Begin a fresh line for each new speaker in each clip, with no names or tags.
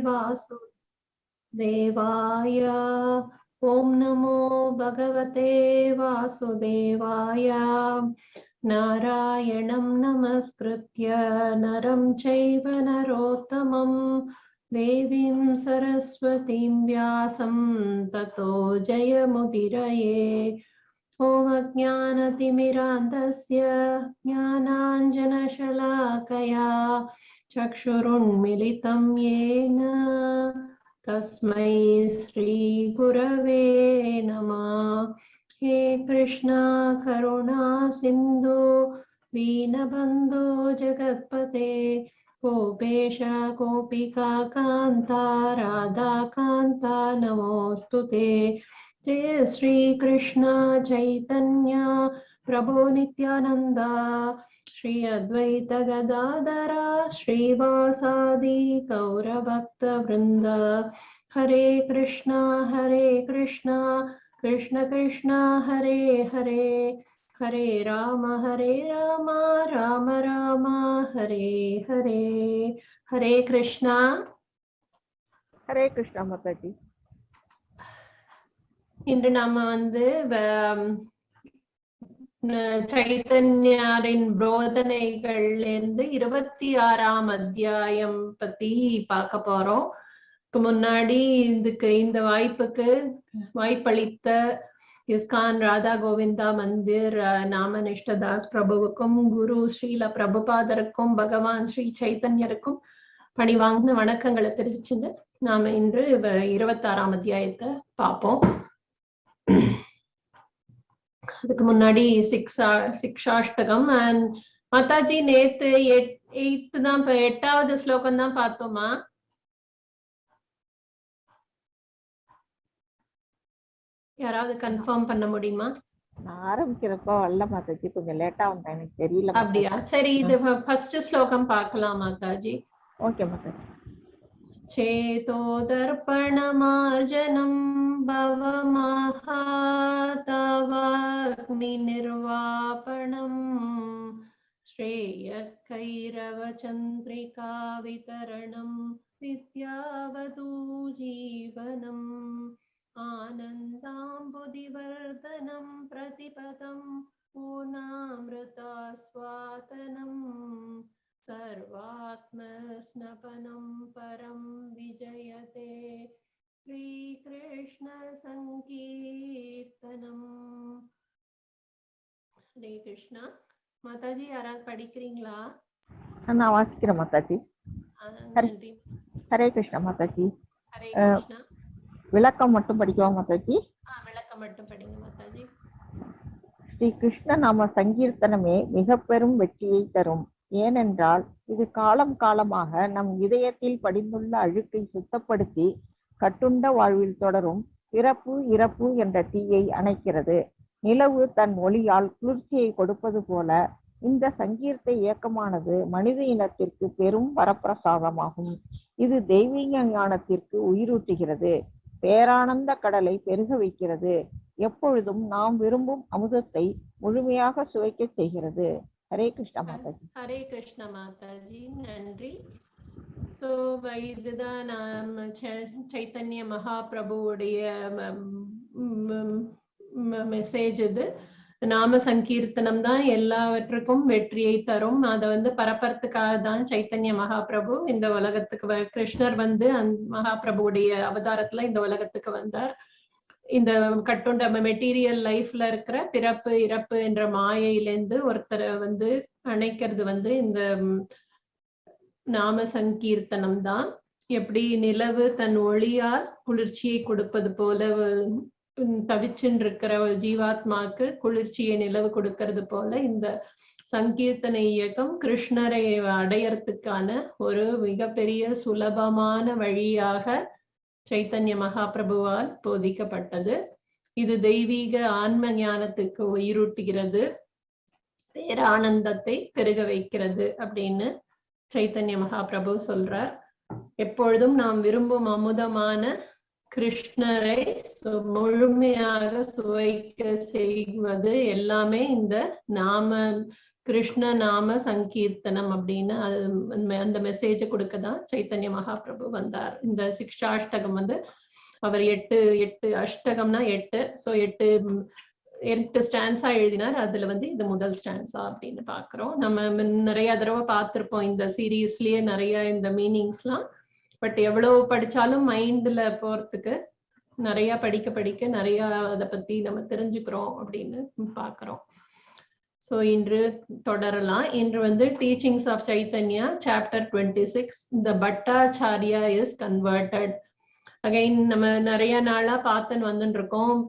वासुदेवाय। ॐ नमो भगवते वासुदेवाय। नारायणं नमस्कृत्य नरं चैव नरोत्तमं देवीं सरस्वतीं व्यासं ततो जयमुदीरये। ॐ अज्ञानतिमिरान्धस्य ज्ञानाञ्जनशलाकया चक्षुरुन्मिलितं येन तस्मै श्रीगुरवे नमः। हे कृष्ण करुणा सिन्धु दीनबन्धो जगत्पते गोपेश गोपिका कान्ता राधाकान्ता नमोऽस्तु ते। जय श्री कृष्ण चैतन्य प्रभो नित्यानन्द श्री अद्वैत गदाधर श्रीवासादि गौरभक्तवृन्द। हरे कृष्णा हरे कृष्णा कृष्ण कृष्ण हरे हरे, हरे राम हरे राम राम राम हरे हरे। हरे कृष्णा।
ஹரே கிருஷ்ணா மாதாஜி.
இன்று நாம வந்து சைத்தன்யாரின் போதனைகள்ல இருந்து 26ஆம் அத்தியாயம் பத்தி பார்க்க போறோம். இதுக்கு முன்னாடி இதுக்கு இந்த வாய்ப்புக்கு வாய்ப்பளித்த இஸ்கான் ராதா கோவிந்தா மந்திர் நாமனிஷ்டதாஸ் பிரபுவுக்கும் குரு ஸ்ரீல பிரபுபாதருக்கும் பகவான் ஸ்ரீ சைத்தன்யருக்கும் பணிவாங்க வணக்கங்களை தெரிவிச்சுட்டு நாம இன்று 26ஆம் அத்தியாயத்தை பார்ப்போம். அதுக்கு முன்னாடி சிக்ஷாஷ்டகம். அண்ட் மாதாஜி, நேத்து எயித்து தான், இப்ப 8வது ஸ்லோகம் தான் பார்த்தோமா? யாராவது கன்ஃபார்ம் பண்ண முடியுமா?
நான் ஆரம்பிக்கிறப்ப வரல மாதாஜி, கொஞ்சம் லேட்டா வந்தேன், எனக்கு தெரியல.
அப்படியா? சரி, இது ஃபர்ஸ்ட் ஸ்லோகம் பார்க்கலாம் மாதாஜி.
ஓகே மாதாஜி.
चेतो दर्पणमार्जनं भवमहातवाग्निर्वापणं श्रेयःकैरवचन्द्रिकावितरणं विद्यावधूजीवनम् आनन्दाम्बुधिवर्धनं प्रतिपदं पूर्णामृतास्वादनं सर्वात्मस्नपनं परं विजयते ஸ்ரீகிருஷ்ண சங்கீர்த்தனம். ஹரே கிருஷ்ணா. மாதாஜி, யாராவது படிக்கிறீங்களா?
நான் வாசிக்கிறேன் மாதாஜி.
நன்றி.
ஹரே கிருஷ்ணா மாதாஜி.
ஹரே கிருஷ்ணா.
விளக்கம் மட்டும் படிக்கவா மாதாஜி?
விளக்கம் மட்டும் படிங்க மாதாஜி.
ஸ்ரீ கிருஷ்ண நாம சங்கீர்த்தனமே மிக பெரும் வெற்றியை தரும். ஏனென்றால் இது காலம் காலமாக நம் இதயத்தில் படிந்துள்ள அழுக்கை சுத்தப்படுத்தி கட்டுண்ட வாழ்வில் தொடரும் பிறப்பு இறப்பு என்ற தீயை அணைக்கிறது. நிலவு தன் ஒளியால் குளிர்ச்சியை கொடுப்பது போல இந்த சங்கீர்த்த இயக்கமானது மனித இனத்திற்கு பெரும் வரப்பிரசாதமாகும். இது தெய்வீக ஞானத்திற்கு உயிரூட்டுகிறது, பேரானந்த கடலை பெருக வைக்கிறது, எப்பொழுதும் நாம் விரும்பும் அமுதத்தை முழுமையாக சுவைக்க செய்கிறது. ஹரே கிருஷ்ணா மாதாஜி.
ஹரே கிருஷ்ணா மாதாஜி, நன்றி. ஸோ இதுதான் நாம் சைத்தன்ய மகாபிரபுவுடைய மெசேஜ். இது நாம சங்கீர்த்தனம் தான் எல்லாவற்றுக்கும் வெற்றியை தரும். அதை வந்து பரப்புறதுக்காக தான் சைத்தன்ய மகாபிரபு இந்த உலகத்துக்கு கிருஷ்ணர் வந்து மகாபிரபுவுடைய அவதாரத்துல இந்த உலகத்துக்கு வந்தார். இந்த கட்டுண்ட மெட்டீரியல் லைஃப்ல இருக்கிற பிறப்பு இறப்பு என்ற மாயையிலேருந்து ஒருத்தரை வந்து அணைக்கிறது வந்து இந்த நாம சங்கீர்த்தனம் தான். எப்படி நிலவு தன் ஒளியால் குளிர்ச்சியை கொடுப்பது போல தவிச்சுன்னு இருக்கிற ஒரு ஜீவாத்மாக்கு குளிர்ச்சியை நிலவு கொடுக்கறது போல இந்த சங்கீர்த்தன இயக்கம் கிருஷ்ணரை அடையறதுக்கான ஒரு மிகப்பெரிய சுலபமான வழியாக சைத்தன்ய மகாபிரபுவால் போதிக்கப்பட்டது. இது தெய்வீக ஆன்ம ஞானத்துக்கு உயிரூட்டுகிறது, பேரானந்தத்தை பெருக வைக்கிறது அப்படின்னு சைத்தன்ய மகாபிரபு சொல்றார். எப்பொழுதும் நாம் விரும்பும் அமுதமான கிருஷ்ணரை முழுமையாக சுவைக்க செய்வது எல்லாமே இந்த நாம கிருஷ்ண நாம சங்கீர்த்தனம் அப்படின்னு அந்த மெசேஜ் கொடுக்க தான் சைத்தன்ய மகாபிரபு வந்தார். இந்த சிக்ஷாஷ்டகம் வந்து அவர் எட்டு எட்டு அஷ்டகம்னா எட்டு, சோ எட்டு எட்டு ஸ்டான்ஸா எழுதினார். அதுல வந்து இது முதல் ஸ்டான்ஸா அப்படின்னு பாக்குறோம். நம்ம நிறைய தடவை பார்த்திருப்போம் இந்த சீரீஸ்லயே நிறைய இந்த மீனிங்ஸ்லாம். பட் எவ்வளவு படிச்சாலும் மைண்ட்ல போறதுக்கு நிறைய படிக்க படிக்க நிறைய அதை பத்தி நம்ம தெரிஞ்சுக்கிறோம் அப்படின்னு பாக்குறோம். ஸோ இன்று தொடரலாம். இன்று வந்து Teachings of Chaitanya, chapter 26, the Bhattacharya is converted. Again நம்ம நிறைய நாளா பார்த்துன்னு வந்துட்டு இருக்கோம்,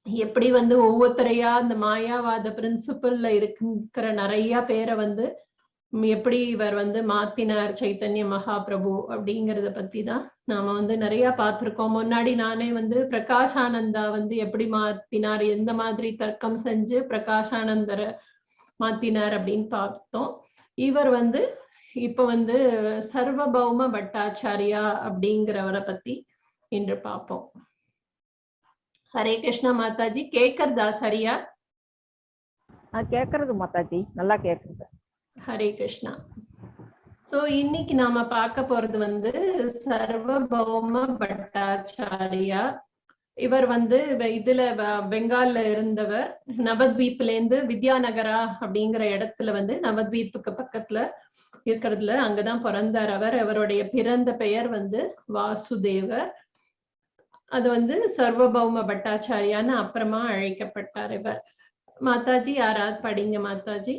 எப்படி வந்து ஒவ்வொருத்தரையா இந்த மாயாவாத பிரின்சிபல்ல இருக்கிற நிறைய பேரை வந்து எப்படி இவர் வந்து மாத்தினார் சைத்தன்ய மகாபிரபு அப்படிங்கறத பத்தி தான் நாம வந்து நிறைய பார்த்திருக்கோம். முன்னாடி நானே வந்து பிரகாஷானந்தா வந்து எப்படி மாத்தினார், எந்த மாதிரி தர்க்கம் செஞ்சு பிரகாஷானந்தரை மாத்தினார் அப்படின்னு பார்த்தோம். இவர் வந்து இப்ப வந்து சர்வபௌம பட்டாச்சாரியா அப்படிங்கிறவரை பத்தி இன்று பார்ப்போம். ஹரே கிருஷ்ணா மாதாஜி, கேக்குறதா சரியா?
கேக்குறது மாதாஜி, நல்லா கேக்குறது.
ஹரே கிருஷ்ணா. சோ இன்னைக்கு நாம பார்க்க போறது வந்து சர்வபௌம பட்டாச்சாரியா. இவர் வந்து இதுல பெங்கால்ல இருந்தவர். நவத்வீப்ல இருந்து வித்யாநகரா அப்படிங்கிற இடத்துல வந்து நவத்வீப்புக்கு பக்கத்துல இருக்கிறதுல அங்கதான் பிறந்தார் அவர். அவருடைய பிறந்த பெயர் வந்து வாசுதேவர். அது வந்து சர்வபௌம பட்டாச்சாரியான்னு அப்புறமா அழைக்கப்பட்டார் இவர். மாதாஜி, யாராவது படிங்க மாதாஜி.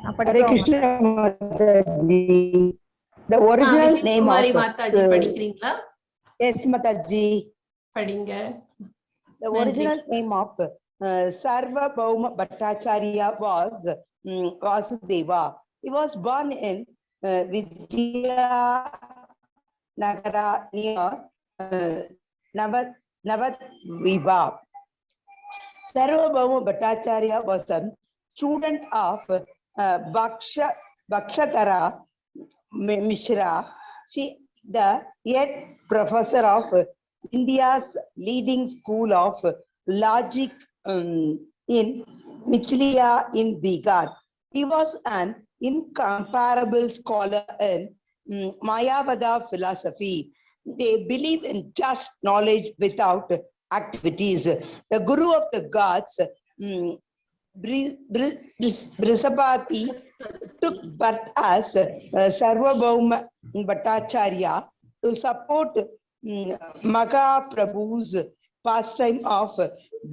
நான்
Hare
படிக்கவா?
Krishna Mataji. The original name
Kumari
of
Mataji படிக்கிறீங்களா?
Yes, Mataji.
படிங்க.
The
நன்றி.
Original name of Sarvabhauma Bhattacharya was Vasudeva. He was born in Vidya Nagara near Navadvipa. Sarvabhauma Bhattacharya was a student of Bakshatara Mishra, she the head professor of India's leading school of logic in Mithila in Bihar. He was an incomparable scholar in Mayavada philosophy. They believe in just knowledge without activities. The guru of the gods, Brihaspati, took birth as Sarvabhauma Bhattacharya to support Mahaprabhu's pastime of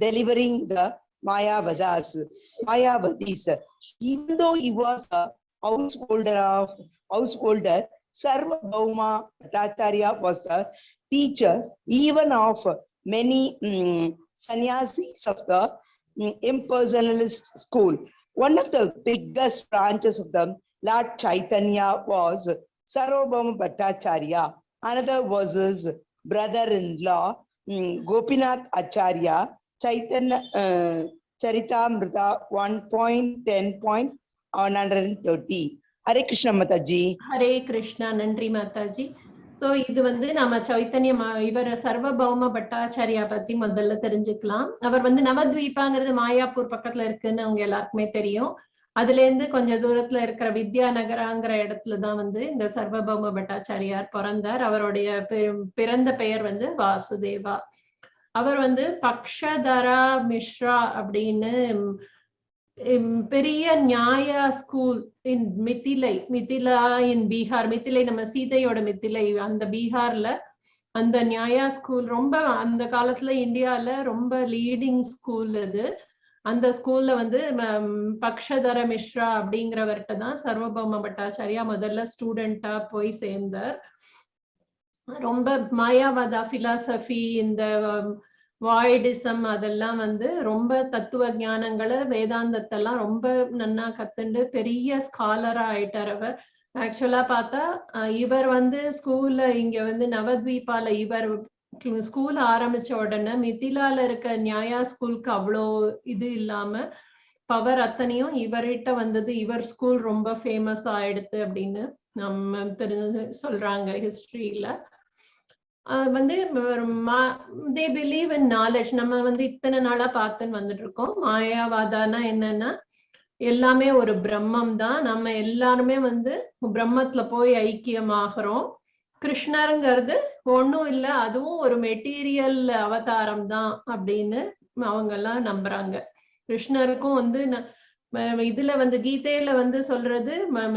delivering the Mayavadis. Even though he was a householder, Sarvabhauma Bhattacharya was the teacher even of many sannyasis of the impersonalist school. One of the biggest branches of the Lord Chaitanya was Sarvabhauma Bhattacharya. Another was his brother-in-law, Gopinath Acharya. Chaitanya Charitamrita 1.10.130. Hare Krishna Mataji.
Hare Krishna, நன்றி Mataji. So இது வந்து நாம சைத்தன்ய இவர் சர்வபௌம பட்டாச்சாரியா பத்தி முதல்ல தெரிஞ்சுக்கலாம். அவர் வந்து நவத்வீபாங்கிறது மாயாப்பூர் பக்கத்துல இருக்குன்னு அவங்க எல்லாருக்குமே தெரியும். அதுல இருந்து கொஞ்ச தூரத்துல இருக்கிற வித்யா நகராங்கிற இடத்துலதான் வந்து இந்த சர்வபௌம பட்டாச்சாரியார் பிறந்தார். அவருடைய பிறந்த பெயர் வந்து வாசுதேவா. அவர் வந்து பக்ஷதரா மிஸ்ரா அப்படின்னு பெரிய நியாய ஸ்கூல் இன் மிதிலை, மிதிலா இன் பீகார், மிதிலை நம்ம சீதையோட மிதிலை, அந்த பீகார்ல அந்த நியாயா ஸ்கூல் ரொம்ப அந்த காலத்துல இந்தியால ரொம்ப லீடிங் ஸ்கூல் அது. அந்த ஸ்கூல்ல வந்து பக்ஷதர மிஸ்ரா அப்படிங்கிறவர்கிட்ட தான் சர்வபௌம பட்டாச்சாரியா முதல்ல ஸ்டூடெண்டா போய் சேர்ந்தார். ரொம்ப மாயாவாதா பிலாசபி, இந்த வாய்டிசம் அதெல்லாம் வந்து ரொம்ப தத்துவ ஞானங்களை வேதாந்தத்தெல்லாம் ரொம்ப நன்னா கத்துண்டு பெரிய ஸ்காலரா ஆயிட்டார் அவர். ஆக்சுவலா பார்த்தா இவர் வந்து ஸ்கூல்ல இங்க வந்து நவத்வீபால இவர் ஸ்கூல் ஆரம்பிச்ச உடனே மிதிலால இருக்க நியாயா ஸ்கூலுக்கு அவ்வளோ இது இல்லாம பவர் அத்தனையும் இவர்கிட்ட வந்தது. இவர் ஸ்கூல் ரொம்ப ஃபேமஸ் ஆயிடுத்து அப்படின்னு நம்ம தெரிஞ்சு சொல்றாங்க ஹிஸ்டரியில. வந்து they believe in knowledge. நம்ம வந்து இத்தனை நாளா பார்த்துன்னு வந்துட்டு இருக்கோம். மாயாவாதானா என்னன்னா எல்லாமே ஒரு பிரம்மம் தான். நம்ம எல்லாருமே வந்து பிரம்மத்துல போய் ஐக்கியமாகறோம். கிருஷ்ணருங்கிறது ஒண்ணும் இல்ல, அதுவும் ஒரு மெட்டீரியல் அவதாரம் தான் அப்படின்னு அவங்க எல்லாம் நம்புறாங்க. கிருஷ்ணருக்கும் வந்து இதுல வந்து கீதையில வந்து சொல்றது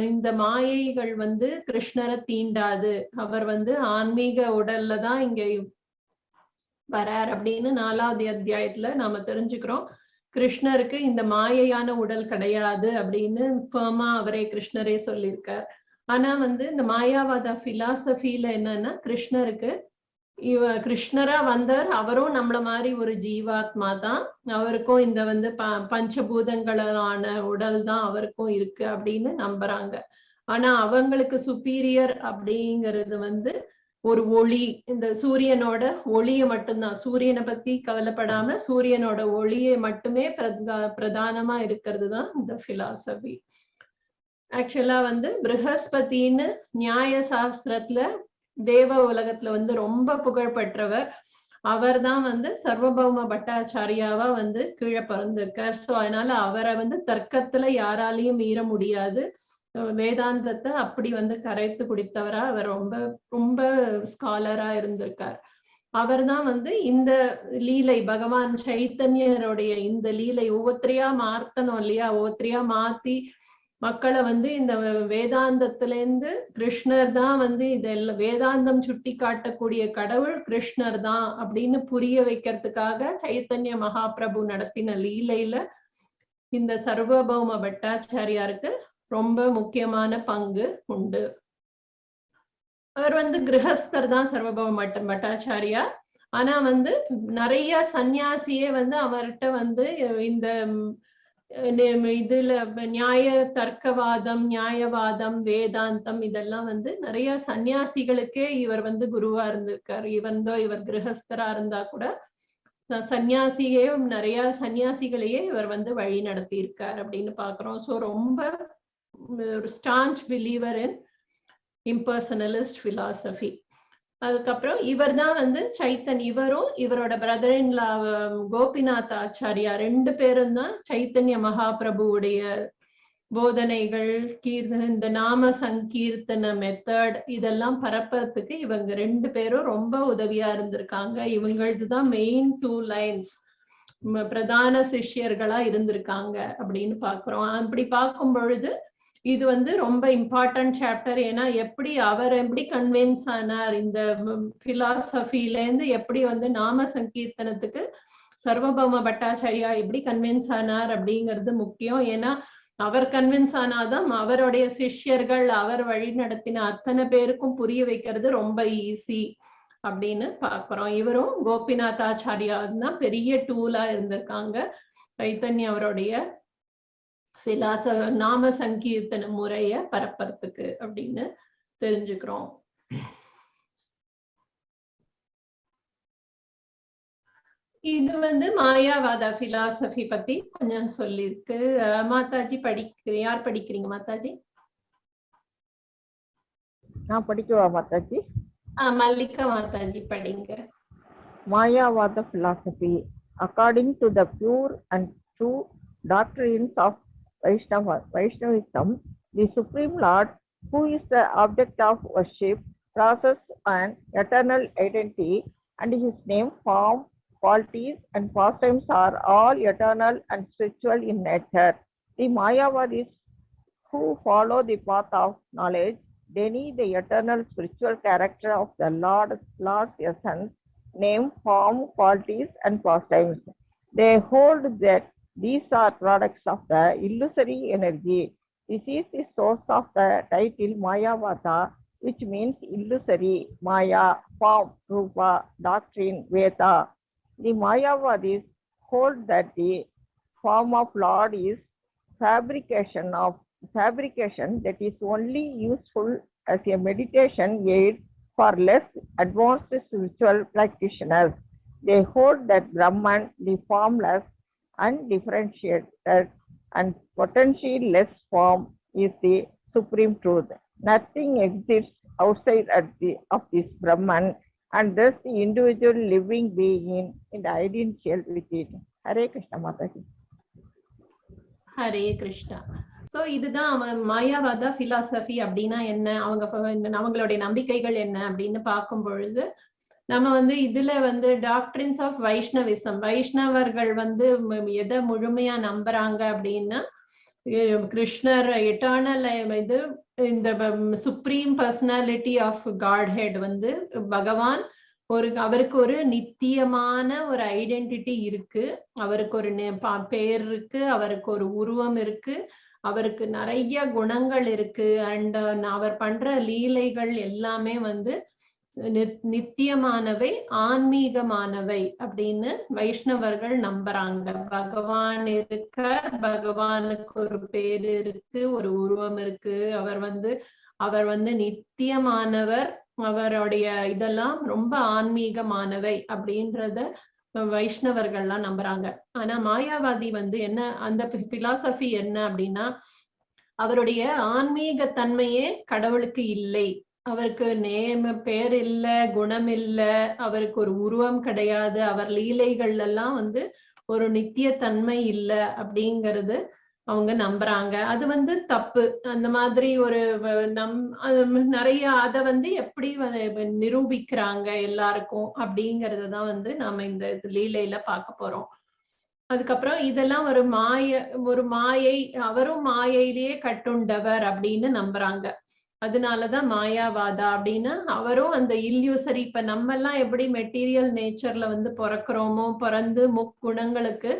இந்த மாயைகள் வந்து கிருஷ்ணரை தீண்டாது, அவர் வந்து ஆன்மீக உடல்ல தான் இங்க வரார் அப்படின்னு 4வது அத்தியாயத்துல நாம தெரிஞ்சுக்கிறோம். கிருஷ்ணருக்கு இந்த மாயையான உடல் கிடையாது அப்படின்னு ஃபர்மா அவரே கிருஷ்ணரே சொல்லியிருக்கார். ஆனா வந்து இந்த மாயாவாத பிலாசபில என்னன்னா கிருஷ்ணருக்கு கிருஷ்ணரா வந்தார், அவரும் நம்மள மாதிரி ஒரு ஜீவாத்மா தான், அவருக்கும் இந்த வந்து பஞ்சபூதங்களான உடல் தான் அவருக்கும் இருக்கு அப்படின்னு நம்புறாங்க. ஆனா அவங்களுக்கு சுப்பீரியர் அப்படிங்கிறது வந்து ஒரு ஒளி, இந்த சூரியனோட ஒளியை மட்டும்தான், சூரியனை பத்தி கவலைப்படாம சூரியனோட ஒளியை மட்டுமே பிரதானமா இருக்கிறது தான் இந்த பிலாசபி. ஆக்சுவலா வந்து ப்ரஹஸ்பதின்னு நியாய சாஸ்திரத்துல தேவ உலகத்துல வந்து ரொம்ப புகழ் பெற்றவர். அவர் தான் வந்து சர்வபௌம பட்டாச்சாரியாவா வந்து கீழே பிறந்திருக்கார். ஸோ அதனால அவரை வந்து தர்க்கத்துல யாராலையும் மீற முடியாது. வேதாந்தத்தை அப்படி வந்து கரைத்து குடித்தவரா அவர் ரொம்ப ரொம்ப ஸ்காலரா இருந்திருக்கார். அவர் தான் வந்து இந்த லீலை, பகவான் சைத்தன்யருடைய இந்த லீலை ஒவ்வொருத்தரையா மாத்தணும் இல்லையா, ஒவ்வொருத்தரையா மாத்தி மக்களை வந்து இந்த வேதாந்தத்துல இருந்து கிருஷ்ணர் தான் வந்து இதெல்லாம் வேதாந்தம் சுட்டி காட்டக்கூடிய கடவுள் கிருஷ்ணர் தான் அப்படின்னு புரிய வைக்கிறதுக்காக சைத்தன்ய மகாபிரபு நடத்தின லீலையில இந்த சர்வபௌம பட்டாச்சாரியாருக்கு ரொம்ப முக்கியமான பங்கு உண்டு. அவர் வந்து கிரகஸ்தர் தான் சர்வபௌம பட்டாச்சாரியார். ஆனா வந்து நிறைய சன்னியாசியே வந்து அவர்கிட்ட வந்து இந்த இதுல நியாய தர்க்கவாதம், நியாயவாதம், வேதாந்தம் இதெல்லாம் வந்து நிறைய சன்னியாசிகளுக்கே இவர் வந்து குருவா இருந்திருக்காரு. இவர் கிரகஸ்தரா இருந்தா கூட சன்னியாசியே நிறைய சன்னியாசிகளையே இவர் வந்து வழி நடத்தி இருக்கார் அப்படின்னு பாக்குறோம். ஸோ ரொம்ப ஒரு staunch believer in impersonalist philosophy. அதுக்கப்புறம் இவர் தான் வந்து சைத்தன், இவரும் இவரோட பிரதர் இன் லா கோபிநாத் ஆச்சாரியா 2 பேரும் தான் சைத்தன்ய மகாபிரபுவுடைய போதனைகள், கீர்த்தன, இந்த நாம சங்கீர்த்தன மெத்தட் இதெல்லாம் பரப்புறதுக்கு இவங்க 2 பேரும் ரொம்ப உதவியா இருந்திருக்காங்க. இவங்களதுதான் மெயின் 2 லைன்ஸ் பிரதான சிஷ்யர்களா இருந்திருக்காங்க அப்படின்னு பாக்குறோம். அப்படி பார்க்கும் பொழுது இது வந்து ரொம்ப இம்பார்ட்டன்ட் சாப்டர். ஏன்னா எப்படி அவர் எப்படி கன்வின்ஸ் ஆனார் இந்த பிலாசபில இருந்து, எப்படி வந்து நாம சங்கீர்த்தனத்துக்கு சர்வபௌம பட்டாச்சாரியா எப்படி கன்வின்ஸ் ஆனார் அப்படிங்கிறது முக்கியம். ஏன்னா அவர் கன்வின்ஸ் ஆனாதான் அவருடைய சிஷ்யர்கள் அவர் வழி நடத்தின அத்தனை பேருக்கும் புரிய வைக்கிறது ரொம்ப ஈஸி அப்படின்னு பாக்குறோம். இவரும் கோபிநாத்தாச்சாரியா தான் பெரிய டூலா இருந்திருக்காங்க சைத்தன்ய அவருடைய நாம சங்கீர்த்தன முறைய பரப்புறதுக்கு அப்படின்னு தெரிஞ்சுக்கிறோம். இது வந்து மாயாவாத பிலாசபி பத்தி கொஞ்சம் சொல்லிருக்கு. மாதாஜி படிக்கிற, யார் படிக்கிறீங்க மாதாஜி?
நான் படிக்கவா மாதாஜி?
மல்லிகா மாதாஜி படிங்க.
Mayavada philosophy according to the pure and true doctrines of Vaishnavism, the Supreme Lord, who is the object of worship, process an eternal identity, and his name, form, qualities, and pastimes are all eternal and spiritual in nature. The Mayavadis who follow the path of knowledge deny the eternal spiritual character of the Lord's essence, name, form, qualities, and pastimes. They hold that these are products of the illusory energy. This is the source of the title Mayavada, which means illusory, Maya, form, Rupa, doctrine, Veda. The Mayavadis hold that the form of Lord is fabrication that is only useful as a meditation aid for less advanced spiritual practitioners. They hold that Brahman, the formless, undifferentiated and potentially less form, is the supreme truth. Nothing exists outside of this Brahman, and thus the individual living being in the identical with it. Hare Krishna Mataji.
Hare Krishna. So இதுதான் அவன் மாயாவாத philosophy அப்படின்னா என்ன, அவங்க அவங்களுடைய நம்பிக்கைகள் என்ன அப்படின்னு பார்க்கும் பொழுது நம்ம வந்து இதுல வந்து டாக்டரின்ஸ் ஆஃப் வைஷ்ணவிசம், வைஷ்ணவர்கள் வந்து எதை முழுமையா நம்புறாங்க அப்படின்னா கிருஷ்ணர் எட்டர்னல் இது இந்த supreme personality of Godhead வந்து பகவான் ஒரு அவருக்கு ஒரு நித்தியமான ஒரு ஐடென்டிட்டி இருக்கு, அவருக்கு ஒரு பேர் இருக்கு, அவருக்கு ஒரு உருவம் இருக்கு, அவருக்கு நிறைய குணங்கள் இருக்கு. அண்ட் அவர் பண்ற லீலைகள் எல்லாமே வந்து நித்தியமானவை, ஆன்மீகமானவை அப்படின்னு வைஷ்ணவர்கள் நம்புறாங்க. பகவான் இருக்கார், பகவானுக்கு ஒரு பேர் இருக்கு, ஒரு உருவம் இருக்கு, அவர் வந்து நித்தியமானவர், அவருடைய இதெல்லாம் ரொம்ப ஆன்மீகமானவை அப்படின்றத வைஷ்ணவர்கள்லாம் நம்புறாங்க. ஆனா மாயாவாதி வந்து என்ன, அந்த பிலாசபி என்ன அப்படின்னா அவருடைய ஆன்மீக தன்மையே கடவுளுக்கு இல்லை, அவருக்கு நேம பேர் இல்ல, குணம் இல்ல, அவருக்கு ஒரு உருவம் கிடையாது, அவர் லீலைகள் எல்லாம் வந்து ஒரு நித்திய தன்மை இல்ல அப்படிங்கிறது அவங்க நம்புறாங்க. அது வந்து தப்பு. அந்த மாதிரி ஒரு அது நிறைய அதை வந்து எப்படி நிரூபிக்கிறாங்க எல்லாருக்கும் அப்படிங்கறதான் வந்து நாம இந்த லீலையில பார்க்க போறோம். அதுக்கப்புறம் இதெல்லாம் ஒரு மாயை, அவரும் மாயையிலேயே கட்டுண்டவர் அப்படின்னு நம்புறாங்க. அதனாலதான் மாயாவாதா அப்படின்னா அவரும் அந்த இல்யூசரி, இப்ப நம்ம எல்லாம் எப்படி மெட்டீரியல் நேச்சர்ல வந்து பிறக்கிறோமோ, பிறந்து முக்குணங்களுக்கு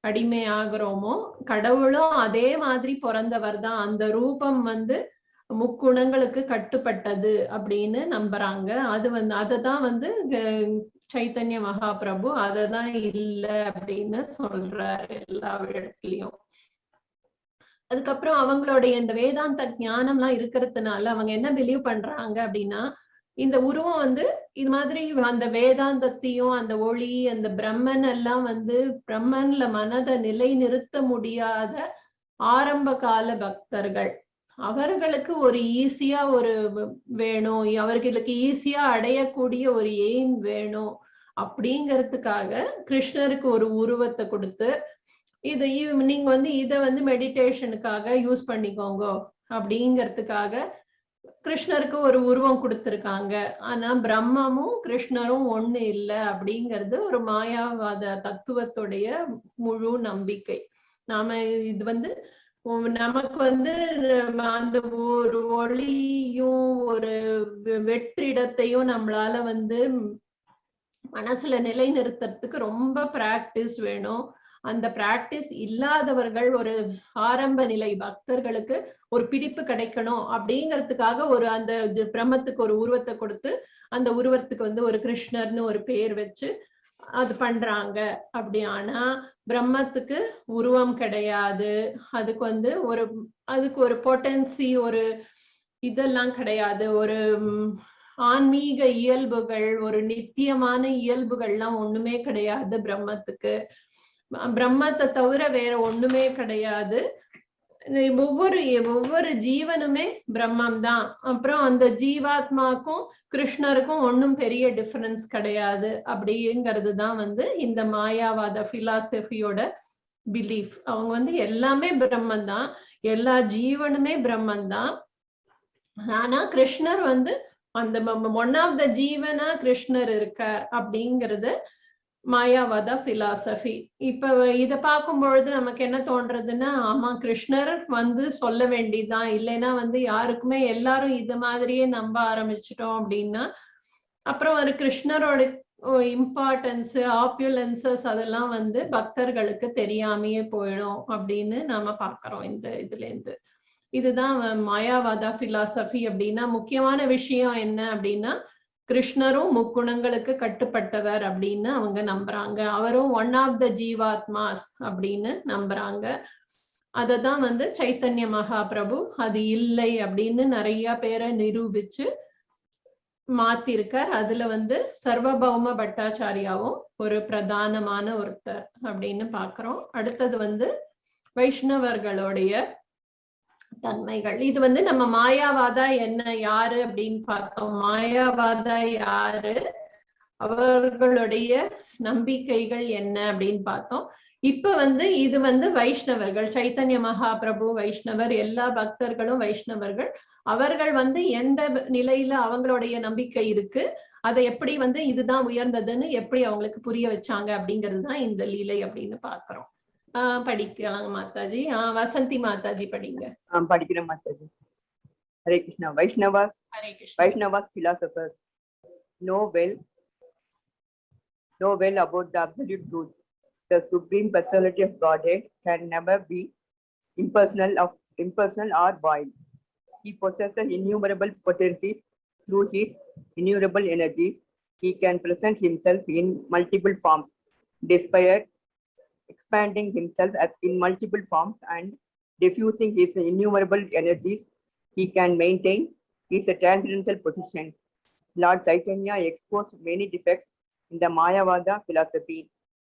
அடிமை ஆகுறோமோ, கடவுளும் அதே மாதிரி பிறந்தவர் தான். அந்த ரூபம் வந்து முக்குணங்களுக்கு கட்டுப்பட்டது அப்படின்னு நம்புறாங்க. அது வந்து அததான் வந்து சைத்தன்ய மகாபிரபு அததான் இல்ல அப்படின்னு சொல்றாரு எல்லா இடத்துலயும். அதுக்கப்புறம் அவங்களுடைய இந்த வேதாந்த ஞானம்லாம் இருக்கிறதுனால அவங்க என்ன பிலீவ் பண்றாங்க அப்படின்னா, இந்த உருவம் வந்து இது மாதிரி அந்த வேதாந்தத்தையும் அந்த ஒளி அந்த பிரம்மன் எல்லாம் வந்து பிரம்மன்ல மனதை நிலை நிறுத்த முடியாத ஆரம்ப கால பக்தர்கள் அவர்களுக்கு ஒரு ஈஸியா ஒரு வேணும், அவர்களுக்கு ஈஸியா அடையக்கூடிய ஒரு எய்ம் வேணும் அப்படிங்கிறதுக்காக கிருஷ்ணருக்கு ஒரு உருவத்தை கொடுத்து இதை நீங்க வந்து இதை வந்து மெடிடேஷனுக்காக யூஸ் பண்ணிக்கோங்க அப்படிங்கிறதுக்காக கிருஷ்ணருக்கு ஒரு உருவம் கொடுத்திருக்காங்க. ஆனா பிரம்மமும் கிருஷ்ணரும் ஒண்ணு இல்ல அப்படிங்கிறது ஒரு மாயாவாத தத்துவத்துடைய முழு நம்பிக்கை. நாம இது வந்து நமக்கு வந்து அந்த ஒரு ஒளியும் ஒரு வெற்றிடத்தையும் நம்மளால வந்து மனசுல நிலை நிறுத்துறதுக்கு ரொம்ப பிராக்டிஸ் வேணும். அந்த பிராக்டிஸ் இல்லாதவர்கள் ஒரு ஆரம்ப நிலை பக்தர்களுக்கு ஒரு பிடிப்பு கிடைக்கணும் அப்படிங்கிறதுக்காக ஒரு அந்த பிரம்மத்துக்கு ஒரு உருவத்தை கொடுத்து அந்த உருவத்துக்கு வந்து ஒரு கிருஷ்ணர்னு ஒரு பேர் வச்சு அது பண்றாங்க. அப்படி ஆனா பிரம்மத்துக்கு உருவம் கிடையாது, அதுக்கு வந்து ஒரு அதுக்கு ஒரு பொட்டன்சி ஒரு இதெல்லாம் கிடையாது, ஒரு ஆன்மீக இயல்புகள் ஒரு நித்தியமான இயல்புகள்லாம் ஒண்ணுமே கிடையாது பிரம்மத்துக்கு. பிரம்மத்தை தவிர வேற ஒண்ணுமே கிடையாது. ஒவ்வொரு ஒவ்வொரு ஜீவனுமே பிரம்மம் தான். அப்புறம் அந்த ஜீவாத்மாக்கும் கிருஷ்ணருக்கும் ஒண்ணும் பெரிய டிஃபரன்ஸ் கிடையாது அப்படிங்கிறது தான் வந்து இந்த மாயாவாத பிலாசபியோட பிலீஃப். அவங்க வந்து எல்லாமே பிரம்மன் தான், எல்லா ஜீவனுமே பிரம்மன் தான். ஆனா கிருஷ்ணர் வந்து அந்த ஒன் ஆஃப் the ஜீவனா கிருஷ்ணர் இருக்கார் அப்படிங்கிறது மாயாவாத பிலாசபி. இப்ப இத பார்க்கும் பொழுது நமக்கு என்ன தோன்றதுன்னா, ஆமா கிருஷ்ணர் வந்து சொல்ல வேண்டியதுதான், இல்லைன்னா வந்து யாருக்குமே எல்லாரும் இது மாதிரியே நம்ப ஆரம்பிச்சிட்டோம் அப்படின்னா அப்புறம் ஒரு கிருஷ்ணரோட இம்பார்ட்டன்ஸ் ஆப்யுலன்சஸ் அதெல்லாம் வந்து பக்தர்களுக்கு தெரியாமையே போயிடும் அப்படின்னு நாம பாக்குறோம் இந்த இதுல இருந்து. இதுதான் மாயாவாதா பிலாசபி அப்படின்னா முக்கியமான விஷயம் என்ன அப்படின்னா, கிருஷ்ணரும் முக்குணங்களுக்கு கட்டுப்பட்டவர் அப்படின்னு அவங்க நம்புறாங்க, அவரும் ஒன் ஆஃப் the ஜீவாத்மாஸ் அப்படின்னு நம்புறாங்க. அததான் வந்து சைத்தன்ய மகாபிரபு அது இல்லை அப்படின்னு நிறைய பேரை நிரூபிச்சு மாத்திருக்கார். அதுல வந்து சர்வபௌம பட்டாச்சாரியாவும் ஒரு பிரதானமான ஒருத்தர் அப்படின்னு பாக்குறோம். அடுத்தது வந்து வைஷ்ணவர்களுடைய தன்மைகள். இது வந்து நம்ம மாயாவாதா என்ன யாரு அப்படின்னு பார்த்தோம். மாயாவாதா யாரு, அவர்களுடைய நம்பிக்கைகள் என்ன அப்படின்னு பார்த்தோம். இப்ப வந்து இது வந்து வைஷ்ணவர்கள், சைத்தன்ய மகாபிரபு வைஷ்ணவர், எல்லா பக்தர்களும் வைஷ்ணவர்கள். அவர்கள் வந்து எந்த நிலையில அவங்களுடைய நம்பிக்கை இருக்கு, அதை எப்படி வந்து இதுதான் உயர்ந்ததுன்னு எப்படி அவங்களுக்கு புரிய வச்சாங்க அப்படிங்கிறது தான் இந்த லீலை அப்படின்னு பாக்குறோம். படிக்கலாம் மாதாஜி. வசந்தி மாதாஜி படிங்க.
படிக்கிறேன் Mataji. Hare Krishna. Vaishnavas
Hare Krishna.
Vaishnavas philosophers know well about the absolute truth. The Supreme Personality of Godhead can never be impersonal or void. He possesses innumerable potencies. Through his innumerable energies, he can present himself in multiple forms, despite expanding himself as in multiple forms and diffusing his innumerable energies, he can maintain his transcendental position. Lord Chaitanya exposed many defects in the Mayavada philosophy.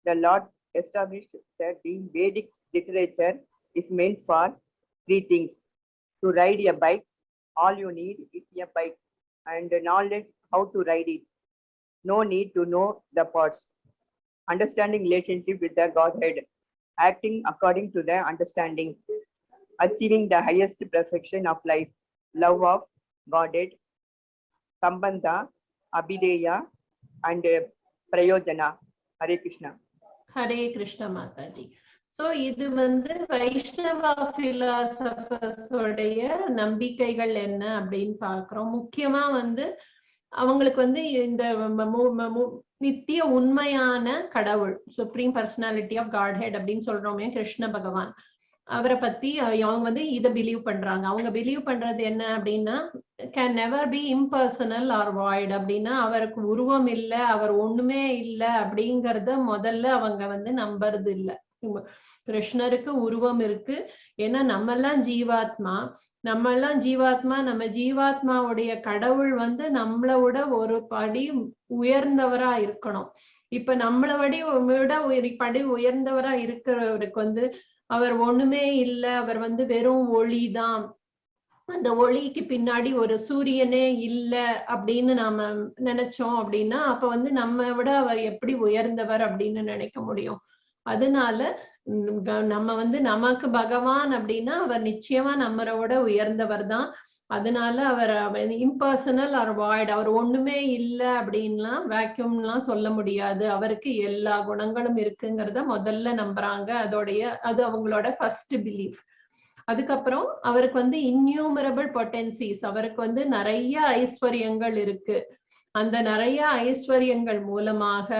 The Lord established that the Vedic literature is meant for three things. To ride a bike, all you need is a bike and knowledge how to ride it. No need to know the parts. Understanding relationship with the Godhead, acting according to the understanding, achieving the highest perfection of life, love of Godhead, Sambandha, Abhideya, and Prayojana. Hare Krishna.
Hare Krishna Mataji. So இது வந்து Vaishnava philosophers உடைய நம்பிக்கைகள் என்ன அப்படின்னு பாக்குறோம். முக்கியமா வந்து அவங்களுக்கு வந்து இந்த நித்திய உண்மையான கடவுள், சுப்ரீம் பர்சனாலிட்டி ஆஃப் காட்ஹெட் அப்படின்னு சொல்றோமே கிருஷ்ண பகவான், அவரை பத்தி அவங்க வந்து இதை பிலீவ் பண்றாங்க. அவங்க பிலீவ் பண்றது என்ன அப்படின்னா, can never be impersonal or void அப்படின்னா அவருக்கு உருவம் இல்லை, அவர் ஒண்ணுமே இல்லை அப்படிங்கறத முதல்ல அவங்க வந்து நம்புறது இல்ல. கிருஷ்ணருக்கு உருவம் இருக்கு, ஏன்னா நம்ம எல்லாம் ஜீவாத்மா, நம்ம எல்லாம் ஜீவாத்மா, நம்ம ஜீவாத்மாவுடைய கடவுள் வந்து நம்மளோட ஒரு படி உயர்ந்தவரா இருக்கணும். இப்ப நம்மளை விட ஒரு படி உயர்ந்தவரா இருக்கிறவருக்கு வந்து அவர் ஒண்ணுமே இல்லை, அவர் வந்து வெறும் ஒளிதான், அந்த ஒளிக்கு பின்னாடி ஒரு சூரியனே இல்ல அப்படின்னு நாம நினைச்சோம் அப்படின்னா அப்ப வந்து நம்ம விட அவர் எப்படி உயர்ந்தவர் அப்படின்னு நினைக்க முடியும்? அதனால நம்ம வந்து நமக்கு பகவான் அப்படின்னா அவர் நிச்சயமா நம்மளோட உயர்ந்தவர் தான். அதனால அவர் இம்பர்சனல் ஆர் வாய்ட், அவர் ஒண்ணுமே இல்லை அப்படின்லாம் வேக்யூம்லாம் சொல்ல முடியாது. அவருக்கு எல்லா குணங்களும் இருக்குங்கிறத முதல்ல நம்புறாங்க. அது அவங்களோட ஃபர்ஸ்ட் பிலீஃப். அதுக்கப்புறம் அவருக்கு வந்து இன்யூமரபிள் பொட்டன்சிஸ், அவருக்கு வந்து நிறைய ஐஸ்வர்யங்கள் இருக்கு. அந்த நிறைய ஐஸ்வர்யங்கள் மூலமாக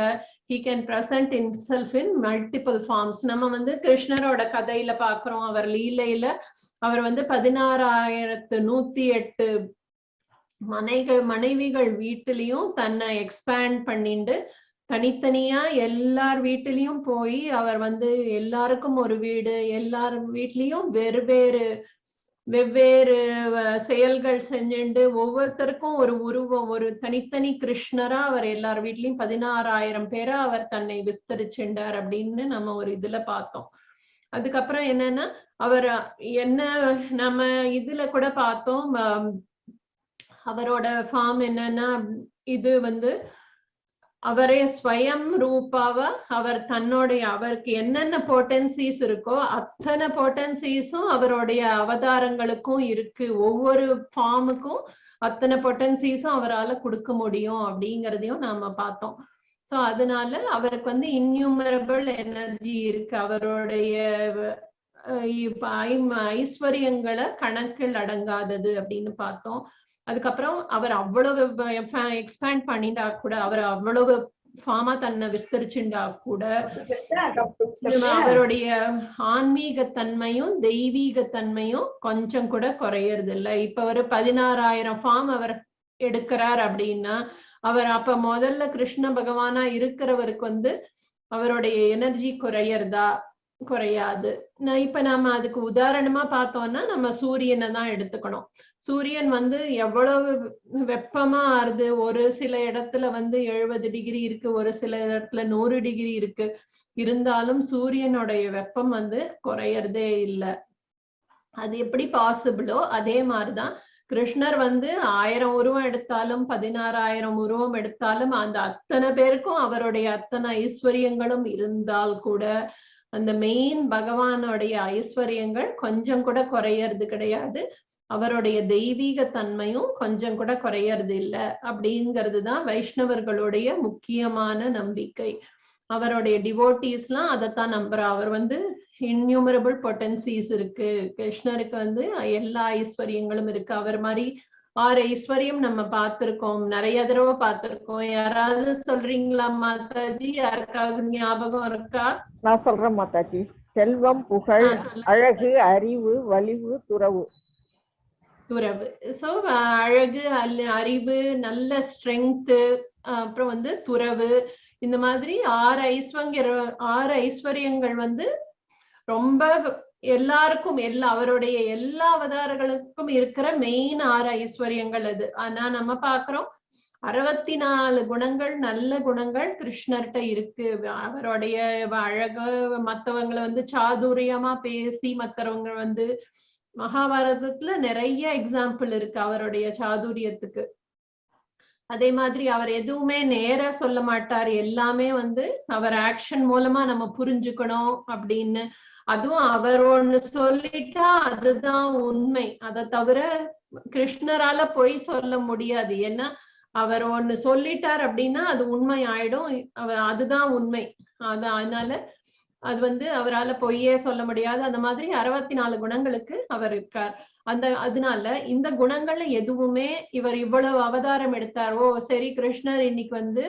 he can present himself in multiple forms. நம்ம வந்து கிருஷ்ணரோட கதையில பாக்குறோம், அவர் லீலையில அவர் வந்து 16,108 மனைவிகள் வீட்டிலையும் தன்னை எக்ஸ்பேண்ட் பண்ணிண்டு தனித்தனியா எல்லார் வீட்டிலையும் போய் அவர் வந்து எல்லாருக்கும் ஒரு வீடு, எல்லார் வீட்லயும் வெவ்வேறு வெவ்வேறு செயல்கள் செஞ்சுண்டு ஒவ்வொருத்தருக்கும் ஒரு உருவம், ஒரு தனித்தனி கிருஷ்ணரா அவர் எல்லார் வீட்லயும் 16,000 பேரா அவர் தன்னை விஸ்தரிச்சுண்டார் அப்படின்னு நம்ம ஒரு இதுல பார்த்தோம். அதுக்கப்புறம் என்னன்னா அவர் என்ன நம்ம இதுல கூட பார்த்தோம், அவரோட ஃபார்ம் என்னன்னா இது வந்து அவரே ஸ்வயம் ரூபாவா அவர் தன்னுடைய அவருக்கு என்னென்ன பொட்டன்சிஸ் இருக்கோ அத்தனை பொட்டன்சிஸும் அவருடைய அவதாரங்களுக்கும் இருக்கு. ஒவ்வொரு ஃபார்முக்கும் அத்தனை பொட்டன்சிஸும் அவரால கொடுக்க முடியும் அப்படிங்கிறதையும் நாம பார்த்தோம். சோ அதனால அவருக்கு வந்து இன்யூமரபிள் எனர்ஜி இருக்கு. அவருடைய இப்ப ஐஸ்வர்யங்களை கணக்கில் அடங்காதது அப்படின்னு பார்த்தோம். அதுக்கப்புறம் அவர் அவ்வளவு எக்ஸ்பேண்ட் பண்ணிட்டா கூட, அவர் அவ்வளவு ஃபார்மா தன்னை விஸ்தரிச்சுண்டா கூட அவருடைய ஆன்மீக தன்மையும் தெய்வீக தன்மையும் கொஞ்சம் கூட குறையறது இல்லை. இப்ப ஒரு 16,000 ஃபார்ம் அவர் எடுக்கிறார் அப்படின்னா அவர் அப்ப முதல்ல கிருஷ்ண பகவானா இருக்கிறவருக்கு வந்து அவருடைய எனர்ஜி குறையறதா? குறையாது. இப்ப நாம அதுக்கு உதாரணமா பார்த்தோம்னா நம்ம சூரியனை தான் எடுத்துக்கணும். சூரியன் வந்து எவ்வளவு வெப்பமா ஆறுது, ஒரு சில இடத்துல வந்து 70 டிகிரி இருக்கு, ஒரு சில இடத்துல 100 டிகிரி இருக்கு, இருந்தாலும் சூரியனுடைய வெப்பம் வந்து குறையறதே இல்லை. அது எப்படி பாசிபிளோ அதே மாதிரிதான் கிருஷ்ணர் வந்து 1000 உருவம் எடுத்தாலும் 16,000 உருவம் எடுத்தாலும் அந்த அத்தனை பேருக்கும் அவருடைய அத்தனை ஐஸ்வர்யங்களும் இருந்தால் கூட அந்த மெயின் பகவானுடைய ஐஸ்வர்யங்கள் கொஞ்சம் கூட குறையறது கிடையாது. அவருடைய தெய்வீக தன்மையும் கொஞ்சம் கூட குறையறது இல்லை அப்படிங்கிறது தான் வைஷ்ணவர்களுடைய முக்கியமான நம்பிக்கை. அவருடைய டிவோட்டீஸ்லாம் அதைத்தான் நம்புறா. அவர் வந்து இன்யூமரபிள் பொட்டன்சிஸ் இருக்கு கிருஷ்ணருக்கு, வந்து எல்லா ஐஸ்வர்யங்களும் இருக்கு. அவர் மாதிரி ஆறு ஐஸ்வர்யம் நம்ம பார்த்திருக்கோம், நிறைய தடவை பார்த்திருக்கோம். யாராவது சொல்றீங்களா மாதாஜி? யாருக்காவது ஞாபகம் இருக்கா?
நான் சொல்றேன் மாதாஜி. செல்வம், புகழ்,
சொல்லுங்க.
அழகு, அறிவு, வலிவு, துறவு.
துறவு. சோ அழகு, அறிவு, நல்ல ஸ்ட்ரென்த், அப்புறம் வந்து துறவு. இந்த மாதிரி ஆறு ஐஸ்வர்யங்கள் வந்து ரொம்ப எல்லாருக்கும், அவருடைய எல்லா அவதாரங்களுக்கும் இருக்கிற மெயின் ஆறு ஐஸ்வர்யங்கள் அது. ஆனா நம்ம பாக்குறோம் 64 குணங்கள், நல்ல குணங்கள் கிருஷ்ணர்கிட்ட இருக்கு. அவருடைய அழகு, மத்தவங்களை வந்து சாதுரியமா பேசி மத்தவங்க வந்து மகாபாரதத்துல நிறைய எக்ஸாம்பிள் இருக்கு அவருடைய சாதுரியத்துக்கு. அதே மாதிரி அவர் எதுவுமே நேரா சொல்ல மாட்டார், எல்லாமே வந்து அவர் ஆக்ஷன் மூலமா நம்ம புரிஞ்சுக்கணும் அப்படின்னு. அதுவும் அவர் ஒண்ணு சொல்லிட்டா அதுதான் உண்மை, அதை தவிர கிருஷ்ணரால பொய் சொல்ல முடியாது. ஏன்னா அவர் ஒண்ணு சொல்லிட்டார் அப்படின்னா அது உண்மை ஆயிடும், அதுதான் உண்மை. அதனால அது வந்து அவரால பொய்யே சொல்ல முடியாது. அந்த மாதிரி 64 குணங்களுக்கு அவர் இருக்கார். அதனால இந்த குணங்கள்ல எதுவுமே இவர் இவ்வளவு அவதாரம் எடுத்தார், ஓ சரி கிருஷ்ணர் இன்னைக்கு வந்து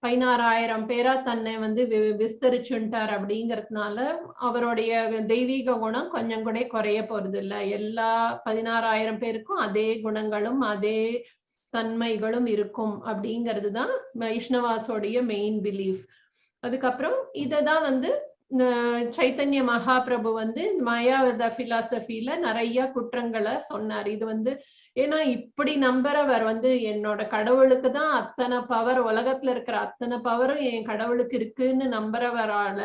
16,000 பேரா தன்னை வந்து விஸ்தரிச்சுட்டார் அப்படிங்கறதுனால அவருடைய தெய்வீக குணம் கொஞ்சம் கூட குறைய போறது இல்லை. எல்லா 16,000 பேருக்கும் அதே குணங்களும் அதே தன்மைகளும் இருக்கும் அப்படிங்கிறது தான் வைஷ்ணவாசோடைய மெயின் பிலீஃப். அதுக்கப்புறம் இததான் வந்து சைத்தன்ய மகாபிரபு வந்து மாயாவாத பிலாசபில நிறைய குற்றங்களை சொன்னார். இது வந்து ஏன்னா இப்படி நம்புறவர் வந்து என்னோட கடவுளுக்கு தான் அத்தனை பவர், உலகத்துல இருக்கிற அத்தனை பவரும் என் கடவுளுக்கு இருக்குன்னு நம்புறவரால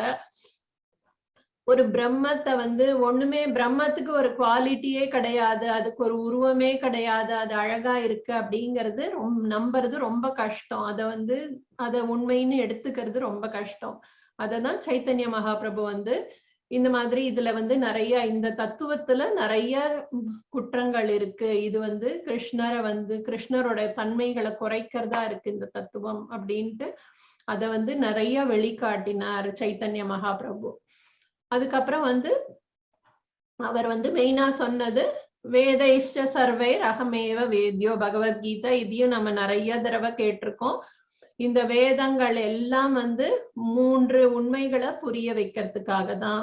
ஒரு பிரம்மத்தை வந்து ஒண்ணுமே, பிரம்மத்துக்கு ஒரு குவாலிட்டியே கிடையாது, அதுக்கு ஒரு உருவமே கிடையாது, அது அழகா இருக்கு அப்படிங்கிறது நம்புறது ரொம்ப கஷ்டம். அதை வந்து அதை உண்மைன்னு எடுத்துக்கிறது ரொம்ப கஷ்டம். அததான் சைத்தன்ய மகாபிரபு வந்து இந்த மாதிரி இதுல வந்து நிறைய இந்த தத்துவத்துல நிறைய குற்றங்கள் இருக்கு, இது வந்து கிருஷ்ணரை வந்து கிருஷ்ணரோட தன்மைகளை குறைக்கிறதா இருக்கு இந்த தத்துவம் அப்படின்ட்டு அதை வந்து நிறைய வெளிக்காட்டினார் சைத்தன்ய மகாபிரபு. அதுக்கப்புறம் வந்து அவர் வந்து மெயினா சொன்னது வேதைஷ்ட சர்வை ரகமேவ வேத்யோ பகவத்கீதை, இதையும் நம்ம நிறைய தடவை கேட்டிருக்கோம். இந்த வேதங்கள் எல்லாம் வந்து 3 உண்மைகளை புரிய வைக்கிறதுக்காக தான்.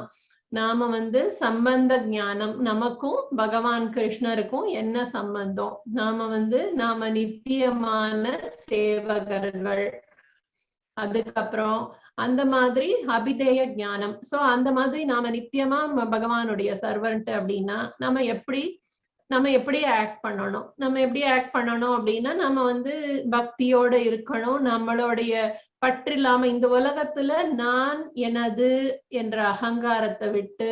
நாம வந்து சம்பந்த ஞானம், நமக்கும் பகவான் கிருஷ்ணருக்கும் என்ன சம்பந்தம், நாம வந்து நாம நித்தியமான சேவகர்கள். அதுக்கப்புறம் அந்த மாதிரி அபிதேய ஞானம். சோ அந்த மாதிரி நாம நித்தியமா பகவானுடைய சர்வன்ட் அப்படின்னா நம்ம எப்படி ஆக்ட் பண்ணணும், நம்ம எப்படி ஆக்ட் பண்ணணும் அப்படின்னா நம்ம வந்து பக்தியோட இருக்கணும். நம்மளுடைய பற்று இல்லாம இந்த உலகத்துல நான் எனது என்ற அகங்காரத்தை விட்டு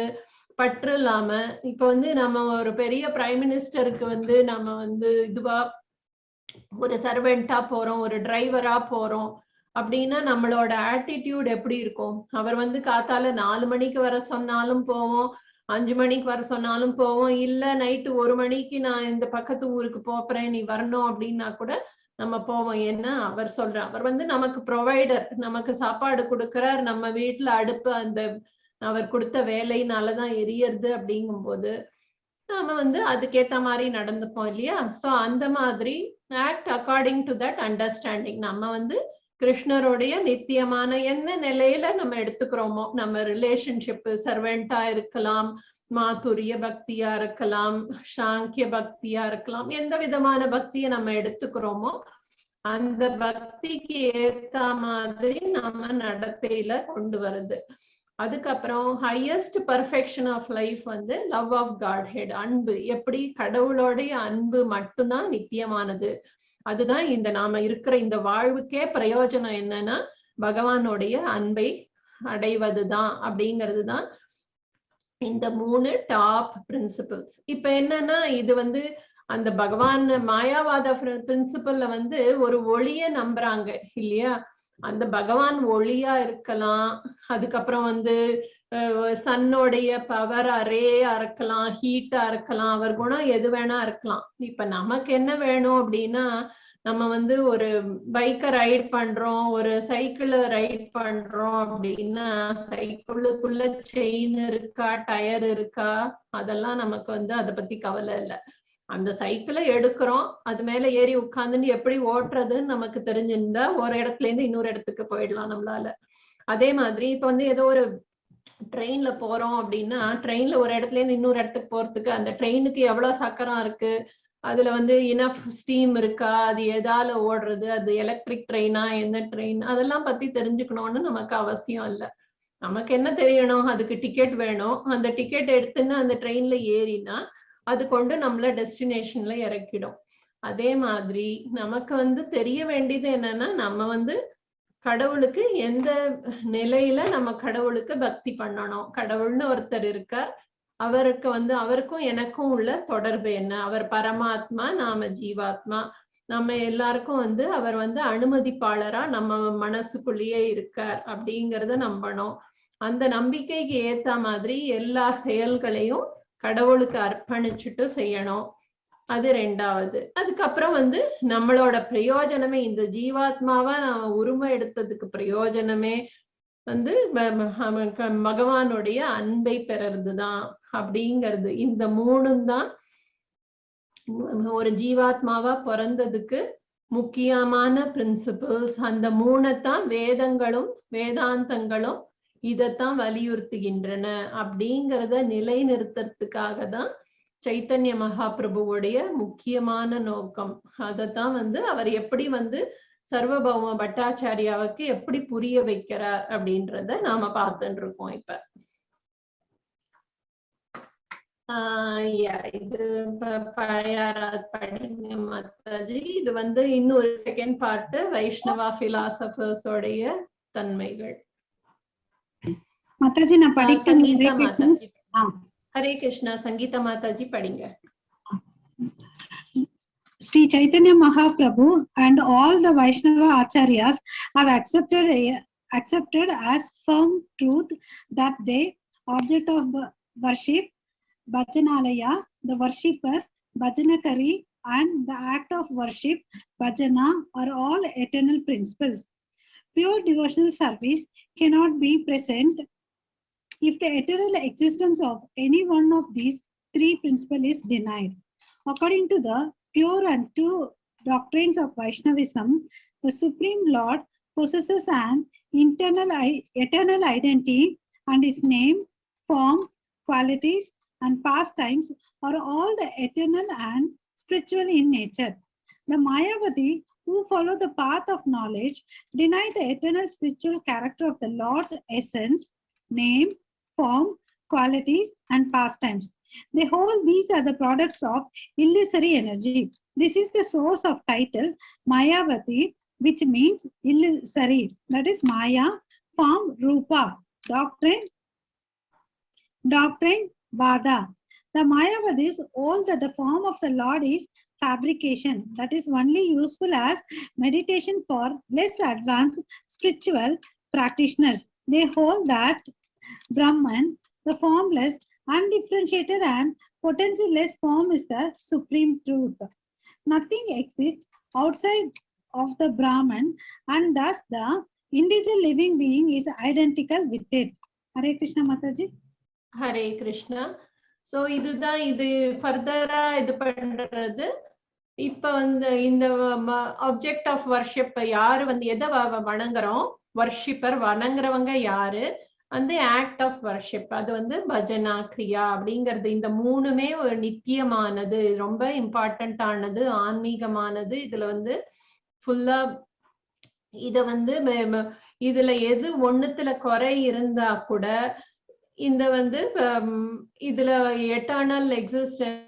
பற்று இல்லாம, இப்ப வந்து நம்ம ஒரு பெரிய பிரைம் மினிஸ்டருக்கு வந்து நம்ம வந்து இதுவா ஒரு சர்வெண்டா போறோம், ஒரு டிரைவரா போறோம் அப்படின்னா நம்மளோட ஆட்டிடியூட் எப்படி இருக்கும்? அவர் வந்து காத்தால 4 மணிக்கு வர சொன்னாலும் போவோம், 5 மணிக்கு வர சொன்னாலும் போவோம், இல்ல நைட்டு 1 மணிக்கு நான் இந்த பக்கத்து ஊருக்கு போறேன் நீ வரணும் அப்படின்னா கூட நம்ம போவோம். ஏன்னா அவர் சொல்ற, அவர் வந்து நமக்கு ப்ரொவைடர், நமக்கு சாப்பாடு கொடுக்கிறார், நம்ம வீட்டுல அடுப்பு அந்த அவர் கொடுத்த வேலையினாலதான் எரியறது. அப்படிங்கும் போது நாம வந்து அதுக்கேத்த மாதிரி நடந்துப்போம் இல்லையா? சோ அந்த மாதிரி act according to that understanding. நம்ம வந்து கிருஷ்ணருடைய நித்தியமான என்ன நிலையில நம்ம எடுத்துக்கிறோமோ, நம்ம ரிலேஷன்ஷிப் சர்வெண்டா இருக்கலாம், மாதுரிய பக்தியா இருக்கலாம், சாங்கிய பக்தியா இருக்கலாம், எந்த விதமான பக்தியை நம்ம எடுத்துக்கிறோமோ அந்த பக்திக்கு ஏத்த மாதிரி நம்ம நடத்தையில கொண்டு வருது. அதுக்கப்புறம் ஹையஸ்ட் பர்ஃபெக்ஷன் ஆஃப் லைஃப் வந்து லவ் ஆஃப் காட் ஹெட், அன்பு. எப்படி கடவுளோடைய அன்பு மட்டும்தான் நித்தியமானது, அதுதான் இந்த நாம இருக்கிற இந்த வாழ்வுக்கே பிரயோஜனம் என்னன்னா பகவானுடைய அன்பை அடைவதுதான் அப்படிங்கிறது தான் இந்த 3 டாப் பிரின்சிபல்ஸ். இப்ப என்னன்னா இது வந்து அந்த பகவான் மாயாவாத பிரின்சிபல்ல வந்து ஒரு ஒளிய நம்புறாங்க இல்லையா? அந்த பகவான் ஒளியா இருக்கலாம், அதுக்கப்புறம் வந்து சன்னுடைய பவர் அரேயா இருக்கலாம், ஹீட்டா இருக்கலாம், அவர் குணம் எது வேணா இருக்கலாம். இப்ப நமக்கு என்ன வேணும் அப்படின்னா, நம்ம வந்து ஒரு பைக்கை ரைட் பண்றோம், ஒரு சைக்கிளை ரைட் பண்றோம் அப்படின்னா சைக்கிளுக்குள்ள செயின் இருக்கா, டயர் இருக்கா, அதெல்லாம் நமக்கு வந்து அதை பத்தி கவலை இல்லை. அந்த சைக்கிளை எடுக்கிறோம், அது மேல ஏறி உட்கார்ந்துன்னு எப்படி ஓட்டுறதுன்னு நமக்கு தெரிஞ்சிருந்தா ஒரு இடத்துல இருந்து இன்னொரு இடத்துக்கு போயிடலாம் நம்மளால. அதே மாதிரி இப்ப வந்து ஏதோ ஒரு ட்ரெயின்ல போறோம் அப்படின்னா ட்ரெயின்ல ஒரு இடத்துல இருந்து இன்னொரு இடத்துக்கு போறதுக்கு அந்த ட்ரெயினுக்கு எவ்வளவு சக்கரம் இருக்கு, அதுல வந்து இனஃப் ஸ்டீம் இருக்கா, அது எதால ஓடுறது, அது எலக்ட்ரிக் ட்ரெயினா என்ன ட்ரெயின், அதெல்லாம் பத்தி தெரிஞ்சுக்கணும்னு நமக்கு அவசியம் இல்லை. நமக்கு என்ன தெரியணும், அதுக்கு டிக்கெட் வேணும். அந்த டிக்கெட் எடுத்துன்னு அந்த ட்ரெயின்ல ஏறினா அது கொண்டு நம்மள டெஸ்டினேஷன்ல இறக்கிடும். அதே மாதிரி நமக்கு வந்து தெரிய வேண்டியது என்னன்னா, நம்ம வந்து கடவுளுக்கு எந்த நிலையில நம்ம கடவுளுக்கு பக்தி பண்ணணும், கடவுள்னு ஒருத்தர் இருக்கார், அவருக்கு வந்து அவருக்கும் எனக்கும் உள்ள தொடர்பு என்ன, அவர் பரமாத்மா, நாம ஜீவாத்மா, நம்ம எல்லாருக்கும் வந்து அவர் வந்து அனுமதிப்பாளரா நம்ம மனசுக்குள்ளேயே இருக்கார் அப்படிங்கிறத நம்பணும். அந்த நம்பிக்கைக்கு ஏத்த மாதிரி எல்லா செயல்களையும் கடவுளுக்கு அர்ப்பணிச்சுட்டு செய்யணும். அது ரெண்டாவது. அதுக்கப்புறம் வந்து நம்மளோட பிரயோஜனமே, இந்த ஜீவாத்மாவா நாம உருவம் எடுத்ததுக்கு பிரயோஜனமே வந்து பகவானுடைய அன்பை பெறறதுதான் அப்படிங்கிறது. இந்த மூணும் தான் ஒரு ஜீவாத்மாவா பிறந்ததுக்கு முக்கியமான பிரின்சிபிள்ஸ். அந்த மூணைத்தான் வேதங்களும் வேதாந்தங்களும் இதத்தான் வலியுறுத்துகின்றன அப்படிங்கிறத நிலைநிறுத்தறதுக்காக தான் சைத்தன்ய மகாபிரபுவுடைய முக்கியமான நோக்கம். அதத்தான் வந்து அவர் எப்படி வந்து சர்வபௌம பட்டாச்சாரியாவுக்கு எப்படி புரிய வைக்கிறார் அப்படின்றத நாம பார்த்துட்டு இருக்கோம் இப்ப. இது யாராவது படிங்க மாதாஜி. இது வந்து இன்னொரு செகண்ட் பார்ட், வைஷ்ணவா பிலாசபர்ஸ் உடைய தன்மைகள்.
மாதாஜி நான் படிக்கணும்.
சங்கீதா
ஹரே கிருஷ்ணா.
மாதாஜி. ஹரே கிருஷ்ணா. சங்கீதா மாதாஜி படிங்க.
Sri Chaitanya Mahaprabhu and all the Vaishnava acharyas have accepted as firm truth that they object of worship, bhajanalaya, the worshipper, bhajanakari, and the act of worship, bhajana, are all eternal principles. Pure devotional service cannot be present if the eternal existence of any one of these three principles is denied. According to the pure and true doctrines of Vaishnavism, the Supreme Lord possesses an eternal identity, and his name, form, qualities, and pastimes are all the eternal and spiritual in nature. The Mayavadi, who follow the path of knowledge, deny the eternal spiritual character of the Lord's essence, name, form, qualities, and pastimes. They hold these are the products of illusory energy. This is the source of title Mayavadi, which means illusory. That is Maya, form, Rupa, doctrine, Vada. The Mayavadis hold that the form of the Lord is fabrication, that is only useful as meditation for less advanced spiritual practitioners. They hold that Brahman, the formless, undifferentiated and potentialless form, is the supreme truth. Nothing exists outside of the Brahman, and thus the individual living being is identical with it. Hare Krishna Mataji.
Hare Krishna. So இதுதான் இது ஃபர்தரா இது பண்றது. இப்ப வந்து இந்த object of worship யாரு வந்து எதை வணங்குறோம், வர்ஷிப்பர் வணங்குறவங்க யாரு, வந்து ஆக்ட் ஆஃப் வர்ஷிப், அது வந்து பஜனா கிரியா அப்படிங்கிறது. இந்த மூணுமே ஒரு நித்தியமானது, ரொம்ப இம்பார்ட்டன்ட் ஆனது, ஆன்மீகமானது. இதுல வந்து ஃபுல்லா இத வந்து இதுல எது ஒண்ணுத்துல குறை இருந்தா கூட இந்த வந்து இதுல எட்டர்னல் எக்ஸிஸ்டன்ஸ்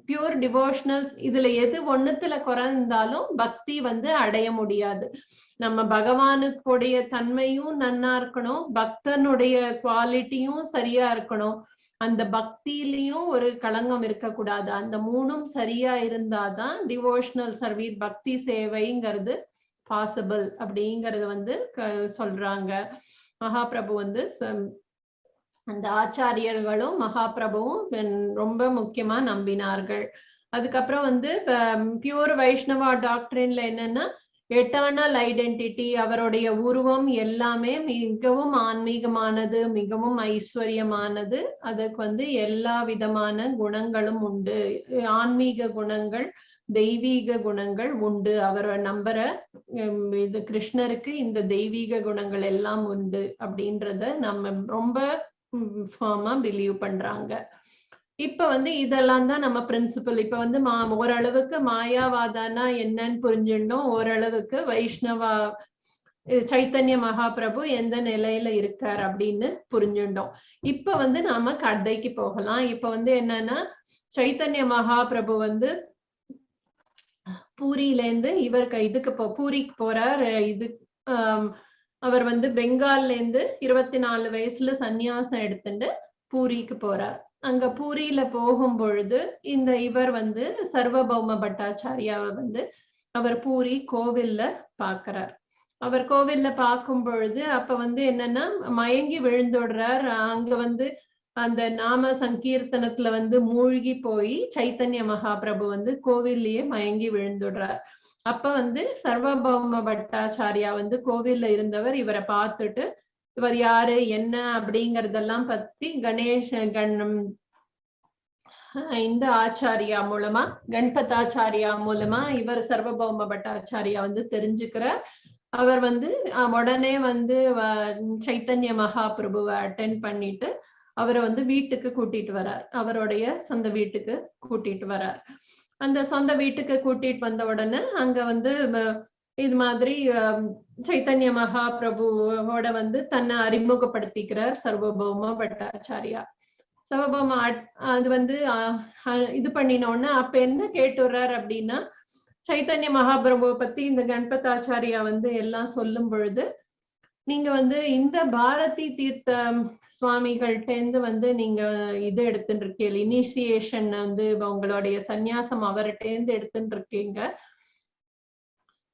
பியூர் டிவோஷனல்ஸ் இதுல எது ஒண்ணுத்துல குறைந்தாலும் பக்தி வந்து அடைய முடியாது. நம்ம பகவானுக்குடைய தன்மையும் நன்னா இருக்கணும், பக்தனுடைய குவாலிட்டியும் சரியா இருக்கணும், அந்த பக்தியிலையும் ஒரு களங்கம் இருக்கக்கூடாது. அந்த மூணும் சரியா இருந்தாதான் டிவோஷனல் சர்வீஸ், பக்தி சேவைங்கிறது possible அப்படிங்கறது வந்து சொல்றாங்க. மகாபிரபு வந்து அந்த ஆச்சாரியர்களும் மகாபிரபுவும் ரொம்ப முக்கியமா நம்பினார்கள். அதுக்கப்புறம் வந்து பியூர் வைஷ்ணவா டாக்டரின்ல என்னன்னா எட்டர்னல் ஐடென்டிட்டி, அவருடைய உருவம் எல்லாமே மிகவும் ஆன்மீகமானது, மிகவும் ஐஸ்வர்யமானது. அதுக்கு வந்து எல்லா விதமான குணங்களும் உண்டு, ஆன்மீக குணங்கள், தெய்வீக குணங்கள் உண்டு. அவரை நம்புற இது கிருஷ்ணருக்கு இந்த தெய்வீக குணங்கள் எல்லாம் உண்டு அப்படின்றத நம்ம ரொம்ப ஃபர்மா பிலீவ் பண்றாங்க. இப்ப வந்து இதெல்லாம் தான் நம்ம பிரின்சிபல். இப்ப வந்து ஓரளவுக்கு மாயாவாதானா என்னன்னு புரிஞ்சுட்டோம், ஓரளவுக்கு வைஷ்ணவா சைத்தன்ய மகாபிரபு எந்த நிலையில இருக்கார் அப்படின்னு புரிஞ்சுட்டோம். இப்ப வந்து நாம கதைக்கு போகலாம். இப்ப வந்து என்னன்னா சைத்தன்ய மகாபிரபு வந்து பூரியில இருந்து இவர் இதுக்கு பூரிக்கு போறார். இது அவர் வந்து பெங்கால்ல இருந்து 24 வயசுல சந்நியாசம் எடுத்துட்டு பூரிக்கு போறார். அங்க பூரியில போகும் பொழுது இந்த இவர் வந்து சர்வபௌம பட்டாச்சாரியாவை வந்து அவர் பூரி கோவில்ல பாக்குறார். அவர் கோவில்ல பார்க்கும் பொழுது அப்ப வந்து என்னன்னா மயங்கி விழுந்துடுறார். அங்க வந்து அந்த நாம சங்கீர்த்தனத்துல வந்து மூழ்கி போய் சைத்தன்ய மகாபிரபு வந்து கோவில்லயே மயங்கி விழுந்துடுறார். அப்ப வந்து சர்வபௌம பட்டாச்சாரியா வந்து கோவில்ல இருந்தவர் இவரை பார்த்துட்டு இவர் யாரு என்ன அப்படிங்கறதெல்லாம் பத்தி கணேஷ கணம் இந்த ஆச்சாரியா மூலமா, கணபதாச்சாரியா மூலமா இவர் சர்வபௌம பட்டாச்சாரியா வந்து தெரிஞ்சுக்கிறார். அவர் வந்து உடனே வந்து சைத்தன்ய மகாபிரபுவை அட்டென்ட் பண்ணிட்டு அவரை வந்து வீட்டுக்கு கூட்டிட்டு வரார். அவருடைய சொந்த வீட்டுக்கு கூட்டிட்டு வரார். அந்த சொந்த வீட்டுக்கு கூட்டிட்டு வந்த உடனே அங்க வந்து இது மாதிரி சைத்தன்ய மகாபிரபுவோட வந்து தன்னை அறிமுகப்படுத்திக்கிறார் சர்வபௌம பட்டாச்சாரியா. சர்வபௌம அது வந்து இது பண்ணின உடனே அப்ப என்ன கேட்டுறார் அப்படின்னா, சைத்தன்ய மகாபிரபுவை பத்தி இந்த கணபதாச்சாரியா வந்து எல்லாம் சொல்லும் பொழுது, நீங்க வந்து இந்த பாரதி தீர்த்த சுவாமிகள்கிட்டேந்து வந்து நீங்க இது எடுத்துட்டு இருக்கீங்க, இனிஷியேஷன் வந்து உங்களுடைய சந்நியாசம் அவர்கிட்டேந்து எடுத்துட்டு இருக்கீங்க.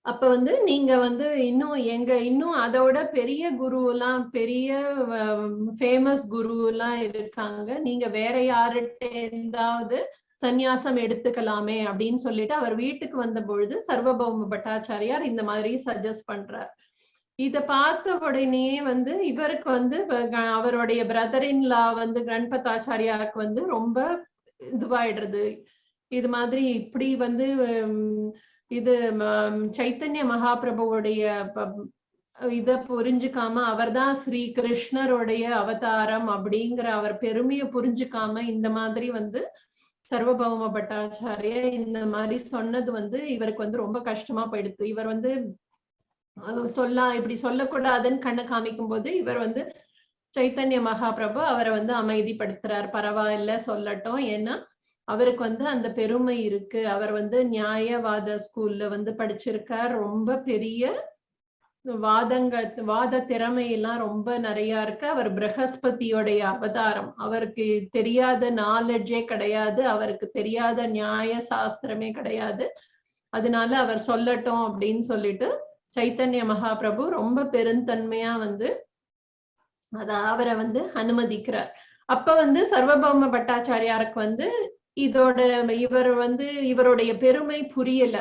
அப்ப வந்து நீங்க வந்து இன்னும் எங்க இன்னும் அதோட பெரிய குரு எல்லாம், பெரிய ஃபேமஸ் குரு எல்லாம் இருக்காங்க, நீங்க வேற யார்கிட்டேந்தாவது சந்நியாசம் எடுத்துக்கலாமே அப்படின்னு சொல்லிட்டு அவர் வீட்டுக்கு வந்த பொழுது சர்வபௌம பட்டாச்சாரியார் இந்த மாதிரி சஜஸ்ட் பண்றார். இத பார்த்த உடனே வந்து இவருக்கு வந்து அவருடைய பிரதர் இன் லா வந்து கணபதாச்சாரியாருக்கு வந்து ரொம்ப இதுவாயிடுறது. இது மாதிரி இப்படி வந்து இது சைத்தன்ய மகாபிரபுவுடைய இத புரிஞ்சுக்காம அவர்தான் ஸ்ரீ கிருஷ்ணருடைய அவதாரம் அப்படிங்கிற அவர் பெருமையை புரிஞ்சுக்காம இந்த மாதிரி வந்து சர்வபௌம பட்டாச்சாரியா இந்த மாதிரி சொன்னது வந்து இவருக்கு வந்து ரொம்ப கஷ்டமா போயிடுது. இவர் வந்து இப்படி சொல்லக்கூடாதுன்னு கண்ணை காமிக்கும் போது இவர் வந்து சைத்தன்ய மகாபிரபு அவரை வந்து அமைதிப்படுத்துறார். பரவாயில்ல சொல்லட்டும், ஏன்னா அவருக்கு வந்து அந்த பெருமை இருக்கு, அவர் வந்து நியாயவாத ஸ்கூல்ல வந்து படிச்சிருக்கார், ரொம்ப பெரிய வாத திறமையெல்லாம் ரொம்ப நிறைய இருக்கு, அவர் பிரகஸ்பதியோடைய அவதாரம், அவருக்கு தெரியாத நாலெட்ஜே கிடையாது, அவருக்கு தெரியாத நியாய சாஸ்திரமே கிடையாது, அதனால அவர் சொல்லட்டும் அப்படின்னு சொல்லிட்டு சைத்தன்ய மகாபிரபு ரொம்ப பெருந்தன்மையா வந்து அத அவரை வந்து அனுமதிக்கிறார். அப்ப வந்து சர்வபௌம பட்டாச்சாரியாருக்கு வந்து இதோட இவர் வந்து இவருடைய பெருமை புரியல,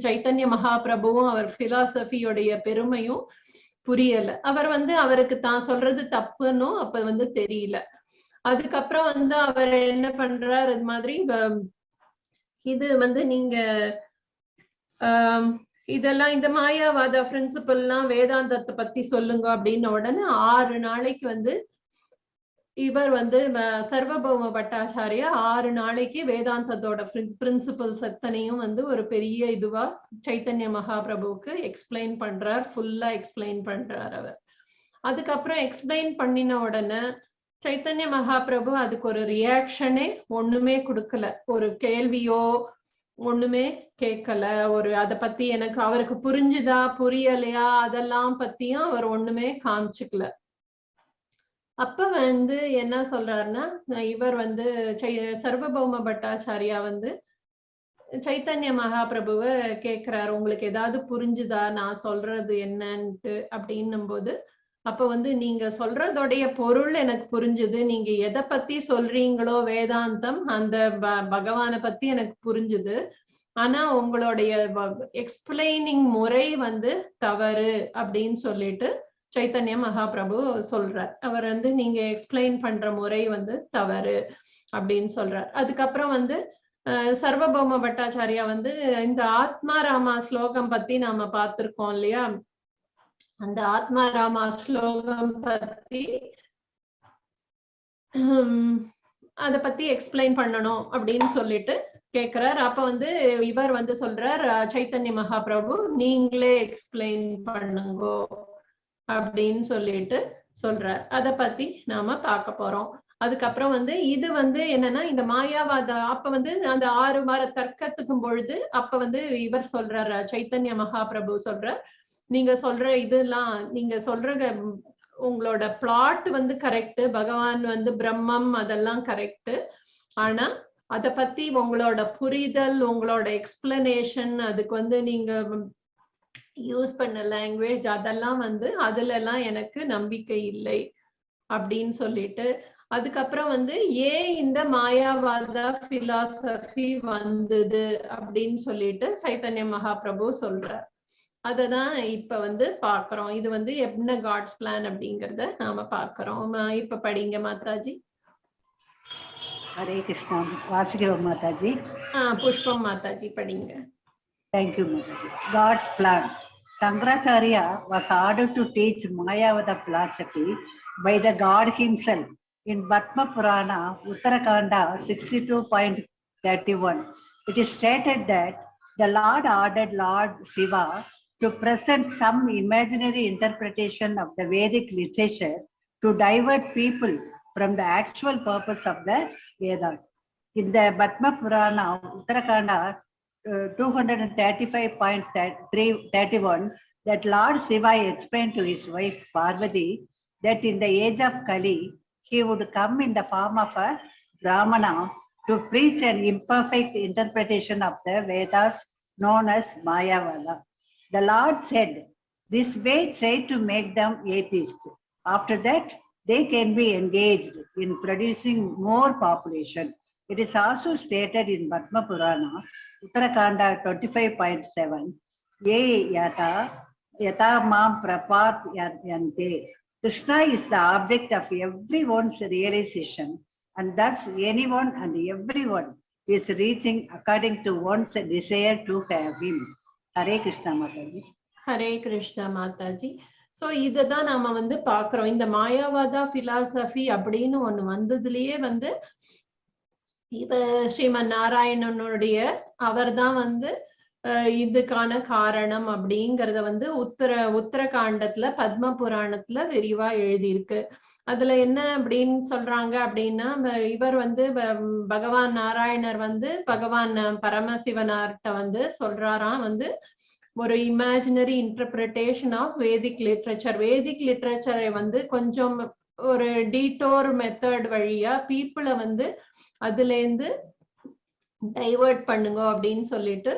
சைத்தன்ய மகாபிரபுவும் அவர் பிலாசபியோடைய பெருமையும் புரியல. அவர் வந்து அவருக்கு தான் சொல்றது தப்புன்னும் அப்ப வந்து தெரியல. அதுக்கப்புறம் வந்து அவர் என்ன பண்றாரு, இது மாதிரி இது வந்து நீங்க இதெல்லாம் இந்த மாயாவாத பிரின்சிபல்லாம் வேதாந்தத்தை பத்தி சொல்லுங்க அப்படின்னு உடனே 6 நாளைக்கு வந்து இவர் வந்து சர்வபௌம பட்டாச்சாரியா 6 நாளைக்கு வேதாந்தத்தோட பிரின்சிபல்ஸ் அத்தனையும் வந்து ஒரு பெரிய இதுவா சைத்தன்ய மகாபிரபுவுக்கு எக்ஸ்பிளைன் பண்றார், ஃபுல்லா எக்ஸ்பிளைன் பண்றார் அவர். அதுக்கப்புறம் எக்ஸ்பிளைன் பண்ணின உடனே சைத்தன்ய மகாபிரபு அதுக்கு ஒரு ரியாக்ஷனே ஒண்ணுமே கொடுக்கல, ஒரு கேள்வியோ ஒண்ணுமே கேட்கல, ஒரு அதை பத்தி எனக்கு அவருக்கு புரிஞ்சுதா புரியலையா அதெல்லாம் பத்தியும் அவர் ஒண்ணுமே காமிச்சுக்கல. அப்ப வந்து என்ன சொல்றாருன்னா, இவர் வந்து சர்வபௌம பட்டாச்சாரியா வந்து சைத்தன்ய மகாபிரபுவை கேக்குறாரு, உங்களுக்கு ஏதாவது புரிஞ்சுதா நான் சொல்றது என்னன்ட்டு அப்படின்னும் போது, அப்ப வந்து நீங்க சொல்றதோடைய பொருள் எனக்கு புரிஞ்சுது, நீங்க எதை பத்தி சொல்றீங்களோ வேதாந்தம் அந்த பகவானை பத்தி எனக்கு புரிஞ்சுது, ஆனா உங்களுடைய எக்ஸ்பிளைனிங் முறை வந்து தவறு அப்படின்னு சொல்லிட்டு சைத்தன்ய மகாபிரபு சொல்றார். அவர் வந்து நீங்க எக்ஸ்பிளைன் பண்ற முறை வந்து தவறு அப்படின்னு சொல்றார். அதுக்கப்புறம் வந்து சர்வபௌம பட்டாச்சாரியா வந்து இந்த ஆத்மாராமா ஸ்லோகம் பத்தி நாம பார்த்திருக்கோம் இல்லையா, அந்த ஆத்மாராமா ஸ்லோகம் பத்தி அத பத்தி எக்ஸ்பிளைன் பண்ணணும் அப்படின்னு சொல்லிட்டு கேக்குறார். அப்ப வந்து இவர் வந்து சொல்றார், சைத்தன்ய மகாபிரபு நீங்களே எக்ஸ்பிளைன் பண்ணுங்கோ அப்படின்னு சொல்லிட்டு சொல்றார். அத பத்தி நாம பார்க்க போறோம். அதுக்கப்புறம் வந்து இது வந்து என்னன்னா இந்த மாயாவாத அப்ப வந்து அந்த 6 வார தர்க்கத்துக்கும் பொழுது அப்ப வந்து இவர் சொல்றாரு, சைத்தன்ய மகாபிரபு சொல்றார், நீங்க சொல்ற இதெல்லாம் நீங்க சொல்ற உங்களோட பிளாட் வந்து கரெக்ட், பகவான் வந்து பிரம்மம் அதெல்லாம் கரெக்ட், ஆனா அத பத்தி உங்களோட புரிதல் உங்களோட எக்ஸ்பிளனேஷன் அதுக்கு வந்து நீங்க யூஸ் பண்ண லாங்குவேஜ் அதெல்லாம் வந்து அதுல எல்லாம் எனக்கு நம்பிக்கை இல்லை அப்படின்னு சொல்லிட்டு, அதுக்கப்புறம் வந்து ஏன் இந்த மாயாவாத பிலாசபி வந்தது அப்படின்னு சொல்லிட்டு சைத்தன்ய மகாபிரபு சொல்றார். அததான் இப்ப வந்து பாக்குறோம். இது வந்து என்ன காட்ஸ் பிளான் அப்படிங்கறத நாம பாக்குறோம். இப்ப படிங்க மாதாஜி.
ஹரே கிருஷ்ணா. வாசுதேவ மாதாஜி.
புஷ்பம் மாதாஜி படிங்க.
Thank you, Mataji. God's plan. Shankaracharya was ordered to teach Mayavada philosophy by the God himself in Padma Purana, Uttarakhanda 62.31. It is stated that the Lord ordered Lord Shiva to present some imaginary interpretation of the Vedic literature to divert people from the actual purpose of the Vedas. In the Padma Purana, Uttarakhanda 235.31, that Lord Shiva explained to his wife Parvati that in the age of Kali, he would come in the form of a Brahmana to preach an imperfect interpretation of the Vedas known as Mayavada. The Lord said, this way try to make them atheists. After that, they can be engaged in producing more population. It is also stated in Padma Purana, Uttarakhanda 25.7, Ye yata, yata mam prapat yante. Krishna is the object of everyone's realization, and thus anyone and everyone is reaching according to one's desire to have him. Hare Krishna Mataji.
Hare Krishna Mataji. So இததான் நாம வந்து பாக்குறோம். இந்த மாயாவாதா philosophy அப்படின்னு ஒண்ணு வந்ததுலயே வந்து இவ ஸ்ரீமன் நாராயணனுடைய அவர் தான் வந்து இதுக்கான காரணம் அப்படிங்கறத வந்து உத்தரகாண்டத்துல பத்ம புராணத்துல விரிவா எழுதியிருக்கு. அதுல என்ன அப்படின்னு சொல்றாங்க அப்படின்னா, இவர் வந்து பகவான் நாராயணர் வந்து பகவான் பரமசிவனார்கிட்ட வந்து சொல்றாராம், வந்து ஒரு imaginary interpretation of Vedic literature, Vedic லிட்ரேச்சரை வந்து கொஞ்சம் ஒரு டீட்டோர் மெத்தட் வழியா பீப்புளை வந்து அதுல இருந்து டைவர்ட் பண்ணுங்க அப்படின்னு சொல்லிட்டு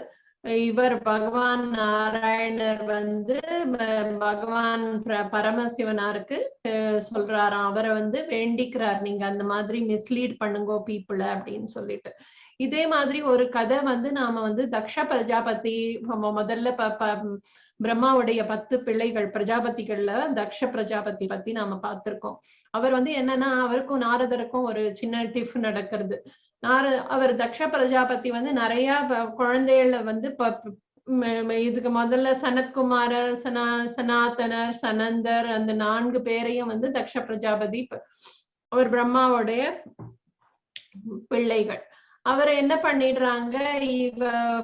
இவர் பகவான் நாராயணர் வந்து பகவான் பரமசிவனாருக்கு சொல்றாராம். அவரை வந்து வேண்டிக்கிறார், நீங்க அந்த மாதிரி மிஸ்லீட் பண்ணுங்கோ பீப்புளை அப்படின்னு சொல்லிட்டு. இதே மாதிரி ஒரு கதை வந்து நாம வந்து தக்ஷ பிரஜாபதி முதல்ல பிரம்மாவுடைய 10 பிள்ளைகள் பிரஜாபதிகள்ல தக்ஷ பிரஜாபதி பத்தி நாம பார்த்திருக்கோம். அவர் வந்து என்னன்னா அவருக்கும் நாரதருக்கும் ஒரு சின்ன டிஃப் நடக்கிறது. அவர் தக்ஷ பிரஜாபதி வந்து நிறைய குழந்தைகளை வந்து இதுக்கு முதல்ல சனத்குமாரர், சனாதனர், சனந்தர், அந்த 4 பேரையும் வந்து தக்ஷ பிரஜாபதி அவர் பிரம்மாவுடைய பிள்ளைகள். அவரை என்ன பண்ணிடுறாங்க, இவ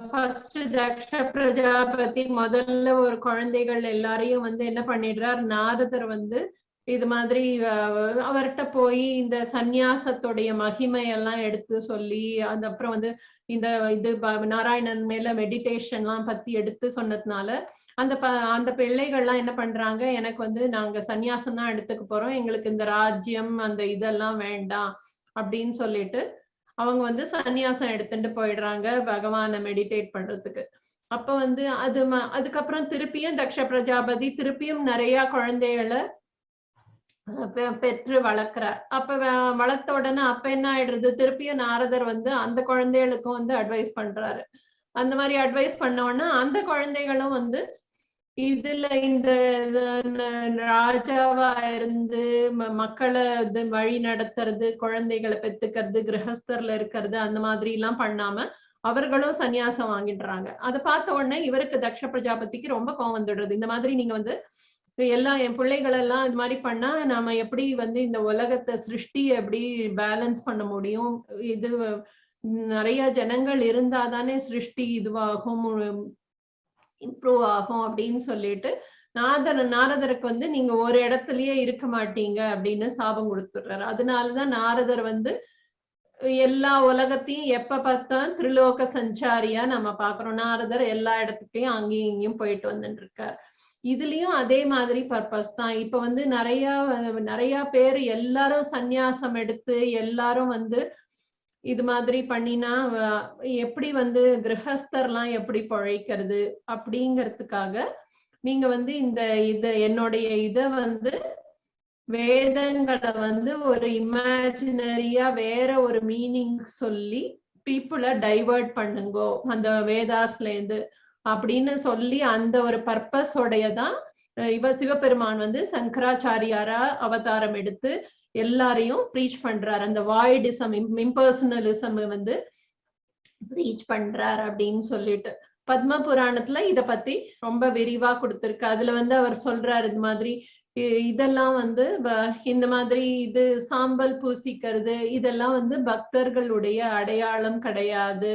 ஃபர்ஸ்ட் தக்ஷ பிரஜாபதி முதல்ல ஒரு குழந்தைகள் எல்லாரையும் வந்து என்ன பண்ணிடுறார், நாரதர் வந்து இது மாதிரி அவர்கிட்ட போய் இந்த சந்நியாசத்துடைய மகிமையெல்லாம் எடுத்து சொல்லி, அது அப்புறம் வந்து இந்த இது நாராயணன் மேல மெடிடேஷன் எல்லாம் பத்தி எடுத்து சொன்னதுனால அந்த அந்த பிள்ளைகள்லாம் என்ன பண்றாங்க, எனக்கு வந்து நாங்க சந்நியாசம் தான் எடுத்துக்க போறோம், எங்களுக்கு இந்த ராஜ்யம் அந்த இதெல்லாம் வேண்டாம் அப்படின்னு சொல்லிட்டு அவங்க வந்து சந்நியாசம் எடுத்துட்டு போயிடுறாங்க பகவானை மெடிடேட் பண்றதுக்கு. அப்ப வந்து அது அதுக்கப்புறம் திருப்பியும் தக்ஷ பிரஜாபதி திருப்பியும் நிறைய குழந்தைகளை பெற்று வளர்க்கிறார். அப்ப வளர்த்த உடனே அப்ப என்ன ஆயிடுறது, திருப்பியும் நாரதர் வந்து அந்த குழந்தைகளுக்கும் வந்து அட்வைஸ் பண்றாரு. அந்த மாதிரி அட்வைஸ் பண்ண உடனே அந்த குழந்தைகளும் வந்து இதுல இந்த ராஜாவா இருந்து மக்களை இது வழி நடத்துறது, குழந்தைகளை பெத்துக்கிறது, கிரகஸ்தர்ல இருக்கிறது, அந்த மாதிரி எல்லாம் பண்ணாம அவர்களும் சன்னியாசம் வாங்கிடுறாங்க. அதை பார்த்த உடனே இவருக்கு தக்ஷ பிரஜாபதிக்கு ரொம்ப கோவம் வந்துடுறது. இந்த மாதிரி நீங்க வந்து எல்லாம் என் பிள்ளைகளெல்லாம் இது மாதிரி பண்ணா நாம எப்படி வந்து இந்த உலகத்தை சிருஷ்டி எப்படி பேலன்ஸ் பண்ண முடியும், இது நிறைய ஜனங்கள் இருந்தாதானே சிருஷ்டி இதுவாகும், இம்ப்ரூவ் ஆகும் அப்படின்னு சொல்லிட்டு நாரதருக்கு வந்து நீங்க ஒரு இடத்துலயே இருக்க மாட்டீங்க அப்படின்னு சாபம் கொடுத்துடுறாரு. அதனாலதான் நாரதர் வந்து எல்லா உலகத்தையும் எப்ப பார்த்தா திரிலோக சஞ்சாரியா நம்ம பாக்குறோம். நாரதர் எல்லா இடத்துக்கையும் அங்கேயும் இங்கேயும் போயிட்டு வந்துட்டு இருக்காரு. இதுலயும் அதே மாதிரி பர்பஸ் தான். இப்ப வந்து நிறைய நிறைய பேர் எல்லாரும் சந்நியாசம் எடுத்து எல்லாரும் வந்து இது மாதிரி பண்ணினா எப்படி வந்து கிரகஸ்தர்லாம் எப்படி பொழைக்கிறது அப்படிங்கிறதுக்காக நீங்க வந்து இந்த இத என்னுடைய இத வந்து வேதங்களை வந்து ஒரு இமேஜினரியா வேற ஒரு மீனிங் சொல்லி பீப்புளை டைவர்ட் பண்ணுங்கோ அந்த வேதாஸ்ல இருந்து அப்படின்னு சொல்லி அந்த ஒரு பர்பஸ் உடையதான் இவ சிவபெருமான் வந்து சங்கராச்சாரியாரா அவதாரம் எடுத்து எல்லாரையும் ப்ரீச் பண்றாரு. அந்த வாய்டிசம் இம்பர்சனலிசம் வந்து ப்ரீச் பண்றாரு அப்படின்னு சொல்லிட்டு பத்ம புராணத்துல இத பத்தி ரொம்ப விரிவா கொடுத்திருக்கு. அதுல வந்து அவர் சொல்றாரு இது மாதிரி இதெல்லாம் வந்து இந்த மாதிரி இது சாம்பல் பூசிக்கிறது இதெல்லாம் வந்து பக்தர்களுடைய அடையாளம் கிடையாது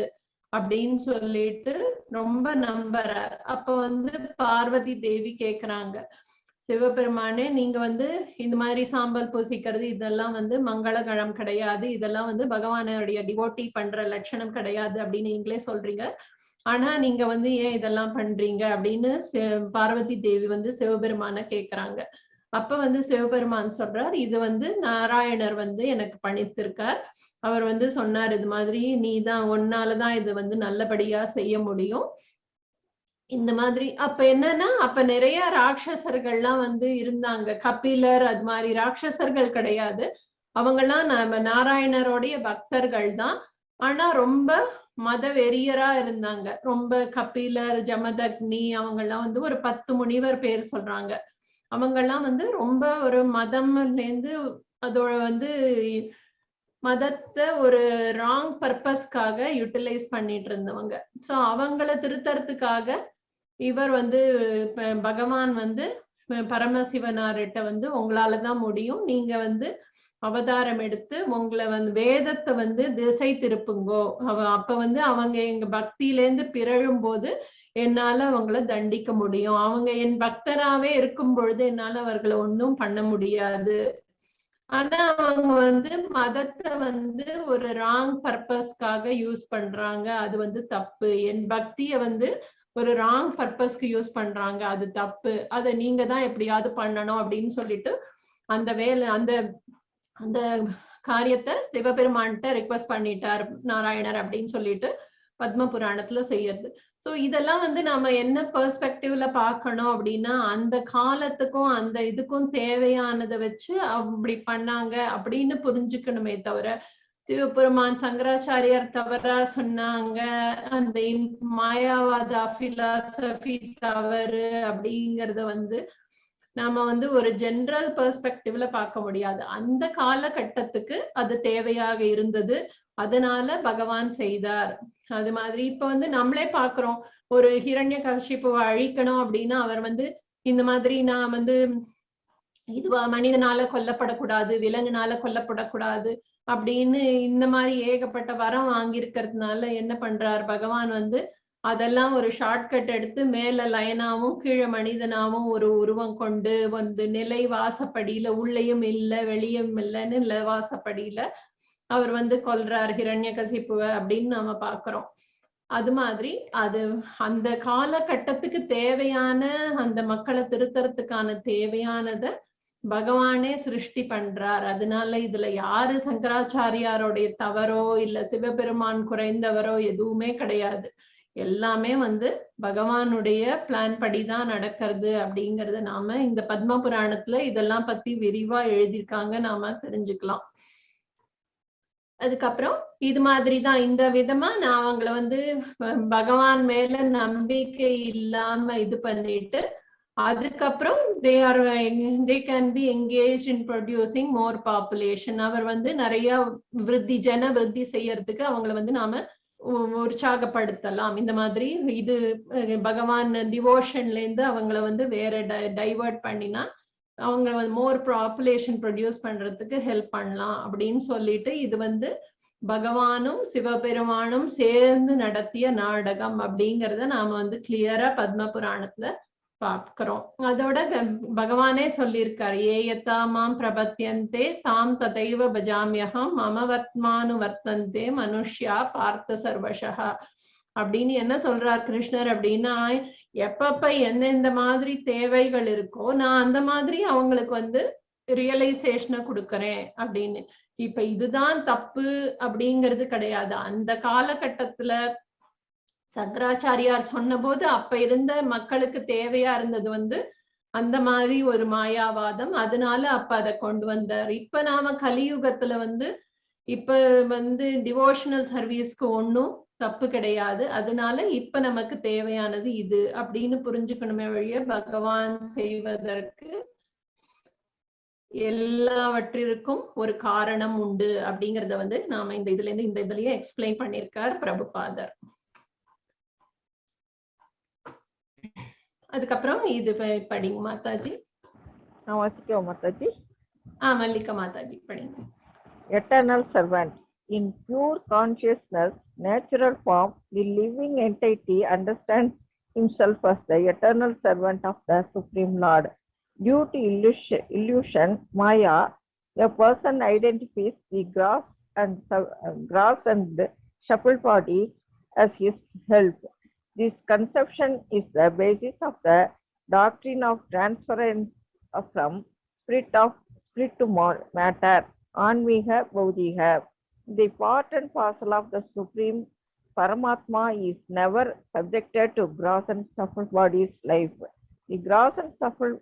அப்படின்னு சொல்லிட்டு ரொம்ப நம்புறார். அப்ப வந்து பார்வதி தேவி கேக்குறாங்க, சிவபெருமானே நீங்க வந்து இந்த மாதிரி சாம்பல் பூசிக்கிறது இதெல்லாம் வந்து மங்களகரம் கிடையாது, இதெல்லாம் வந்து பகவானுடைய டிவோட்டி பண்ற லட்சணம் கிடையாது அப்படின்னு நீங்களே சொல்றீங்க, ஆனா நீங்க வந்து ஏன் இதெல்லாம் பண்றீங்க அப்படின்னு பார்வதி தேவி வந்து சிவபெருமான கேக்குறாங்க. அப்ப வந்து சிவபெருமான் சொல்றார், இது வந்து நாராயணர் வந்து எனக்கு பணித்திருக்கார், அவர் வந்து சொன்னார் இது மாதிரி நீ தான் உன்னாலதான் இது வந்து நல்லபடியா செய்ய முடியும் இந்த மாதிரி. அப்ப என்னன்னா அப்ப நிறைய ராட்சசர்கள்லாம் வந்து இருந்தாங்க, கபிலர் அது மாதிரி ராட்சசர்கள் கிடையாது, அவங்கெல்லாம் நம்ம நாராயணருடைய பக்தர்கள் தான், ஆனா ரொம்ப மத வெறியரா இருந்தாங்க. ரொம்ப கபிலர், ஜமதக்னி அவங்கெல்லாம் வந்து ஒரு 10 முனிவர் பேர் சொல்றாங்க. அவங்கெல்லாம் வந்து ரொம்ப ஒரு மதம்லேருந்து அதோட வந்து மதத்தை ஒரு ராங் பர்பஸ்க்காக யூட்டிலைஸ் பண்ணிட்டு இருந்தவங்க. ஸோ அவங்கள திருத்தறதுக்காக இவர் வந்து பகவான் வந்து பரமசிவனார்கிட்ட வந்து உங்களாலதான் முடியும், நீங்க வந்து அவதாரம் எடுத்து உங்களை வந்து வேதத்தை வந்து திசை திருப்புங்கோ, அப்ப வந்து அவங்க எங்க பக்தியிலேருந்து பிறழும் போது என்னால அவங்கள தண்டிக்க முடியும், அவங்க என் பக்தராவே இருக்கும் பொழுது என்னால அவர்களை ஒன்றும் பண்ண முடியாது. ஆனா அவங்க வந்து மதத்தை வந்து ஒரு ராங் பர்பஸ்க்காக யூஸ் பண்றாங்க, அது வந்து தப்பு. என் பக்திய வந்து ஒரு ராங் பர்பஸ்க்கு யூஸ் பண்றாங்க, அது தப்பு, அதை நீங்க தான் எப்படியாவது பண்ணணும் அப்படின்னு சொல்லிட்டு அந்த வேலை அந்த அந்த காரியத்தை சிவபெருமான்கிட்ட ரிக்வெஸ்ட் பண்ணிட்டார் நாராயணர் அப்படின்னு சொல்லிட்டு பத்ம புராணத்துல செய்யறது. சோ இதெல்லாம் வந்து நாம என்ன பெர்ஸ்பெக்டிவ்ல பாக்கணும் அப்படின்னா அந்த காலத்துக்கும் அந்த இதுக்கும் தேவையானதை வச்சு அப்படி பண்ணாங்க அப்படின்னு புரிஞ்சுக்கணுமே தவிர சிவபெருமான் சங்கராச்சாரியார் தவறா சொன்னாங்க, அந்த மாயாவாத பிலாசபி தவறு அப்படிங்கறத வந்து நாம வந்து ஒரு ஜெனரல் பெர்ஸ்பெக்டிவ்ல பார்க்க முடியாது. அந்த காலகட்டத்துக்கு அது தேவையாக இருந்தது, அதனால பகவான் செய்தார். அது மாதிரி இப்ப வந்து நம்மளே பாக்குறோம், ஒரு ஹிரண்ய கஷிப்புவை அழிக்கணும் அப்படின்னா அவர் வந்து இந்த மாதிரி நான் வந்து இதுவா மனிதனால கொல்லப்படக்கூடாது, விலங்குனால கொல்லப்படக்கூடாது அப்படின்னு இந்த மாதிரி ஏகப்பட்ட வரம் வாங்கியிருக்கிறதுனால என்ன பண்றார் பகவான் வந்து அதெல்லாம் ஒரு ஷார்ட்கட் எடுத்து மேல லயனாவும் கீழே மனிதனாவும் ஒரு உருவம் கொண்டு வந்து நிலை வாசப்படியில உள்ளேயும் இல்லை வெளியும் இல்லைன்னு நிலை வாசப்படியில அவர் வந்து கொல்றார் ஹிரண்யகசிப்புவ அப்படின்னு நாம பாக்குறோம். அது மாதிரி அது அந்த காலகட்டத்துக்கு தேவையான அந்த மக்களை திருத்தறதுக்கான தேவையானதை பகவானே சிருஷ்டி பண்றார். அதனால இதுல யாரு சங்கராச்சாரியாருடைய தவறோ இல்ல சிவபெருமான் குறைந்தவரோ எதுவுமே கிடையாது. எல்லாமே வந்து பகவானுடைய பிளான் படிதான் நடக்கிறது அப்படிங்கறத நாம இந்த பத்ம புராணத்துல இதெல்லாம் பத்தி விரிவா எழுதியிருக்காங்க, நாம தெரிஞ்சுக்கலாம். அதுக்கப்புறம் இது மாதிரிதான் இந்த விதமா நான் அவங்கள வந்து பகவான் மேல நம்பிக்கை இல்லாம இது பண்ணிட்டு அதுக்கப்புறம் they can be engage in producing more population. அவர் வந்து நிறைய விருத்தி, ஜன விருத்தி செய்யறதுக்கு அவங்கள வந்து நாம உற்சாகப்படுத்தலாம். இந்த மாதிரி இது பகவான் டிவோஷன்ல இருந்து அவங்கள வந்து வேற டைவர்ட் பண்ணினா அவங்க வந்து மோர் பாப்புலேஷன் ப்ரொடியூஸ் பண்றதுக்கு ஹெல்ப் பண்ணலாம் அப்படின்னு சொல்லிட்டு இது வந்து பகவானும் சிவபெருமானும் சேர்ந்து நடத்திய நாடகம் அப்படிங்கிறத நாம வந்து கிளியரா பத்ம புராணத்துல பார்க்கிறோம். அதோட பகவானே சொல்லியிருக்காரு, ஏ யதா மாம் பிரபத்யந்தே தாம் ததைவ பஜாம்யஹம் மம வர்த்மானு வர்த்தந்தே மனுஷ்யா பார்த்த சர்வசஹ அப்படின்னு என்ன சொல்றார் கிருஷ்ணர் அப்படின்னா, எப்பப்ப எந்தெந்த மாதிரி தேவைகள் இருக்கோ நான் அந்த மாதிரி அவங்களுக்கு வந்து ரியலைசேஷனை கொடுக்கறேன் அப்படின்னு. இப்ப இதுதான் தப்பு அப்படிங்கிறது கிடையாது. அந்த காலகட்டத்துல சங்கராச்சாரியார் சொன்ன போது அப்ப இருந்த மக்களுக்கு தேவையா இருந்தது வந்து அந்த மாதிரி ஒரு மாயாவாதம், அதனால அப்ப அதை கொண்டு வந்தார். இப்ப நாம கலியுகத்துல வந்து இப்ப வந்து டிவோஷனல் சர்வீஸ்க்கு ஒன்னும் தப்பு கிடையாது, அதனால இப்ப நமக்கு தேவையானது இது அப்படின்னு புரிஞ்சுக்கணுமே வழிய பகவான் செய்வதற்கு எல்லாவற்றிற்கும் ஒரு காரணம் உண்டு அப்படிங்கறத வந்து நாம இந்த இதுல இருந்து இந்த இதுலயே எக்ஸ்பிளைன் பண்ணிருக்கார் பிரபுபாதர். அதுக்கப்புறம் இது படிங்க மாதாஜி.
நான் வாசிக்கவா மாதாஜி?
மல்லிகா மாதாஜி படிங்க.
Eternal servant. In pure consciousness, natural form, the living entity understands himself as the eternal servant of the Supreme Lord. Due to illusion, Maya, a person identifies the gross and supple body as his self. This conception is the basis of the doctrine of transference from spirit to matter, Anmiga Baudiga. The part and parcel of the Supreme Paramatma is never subjected to gross and subtle body's life. The gross and subtle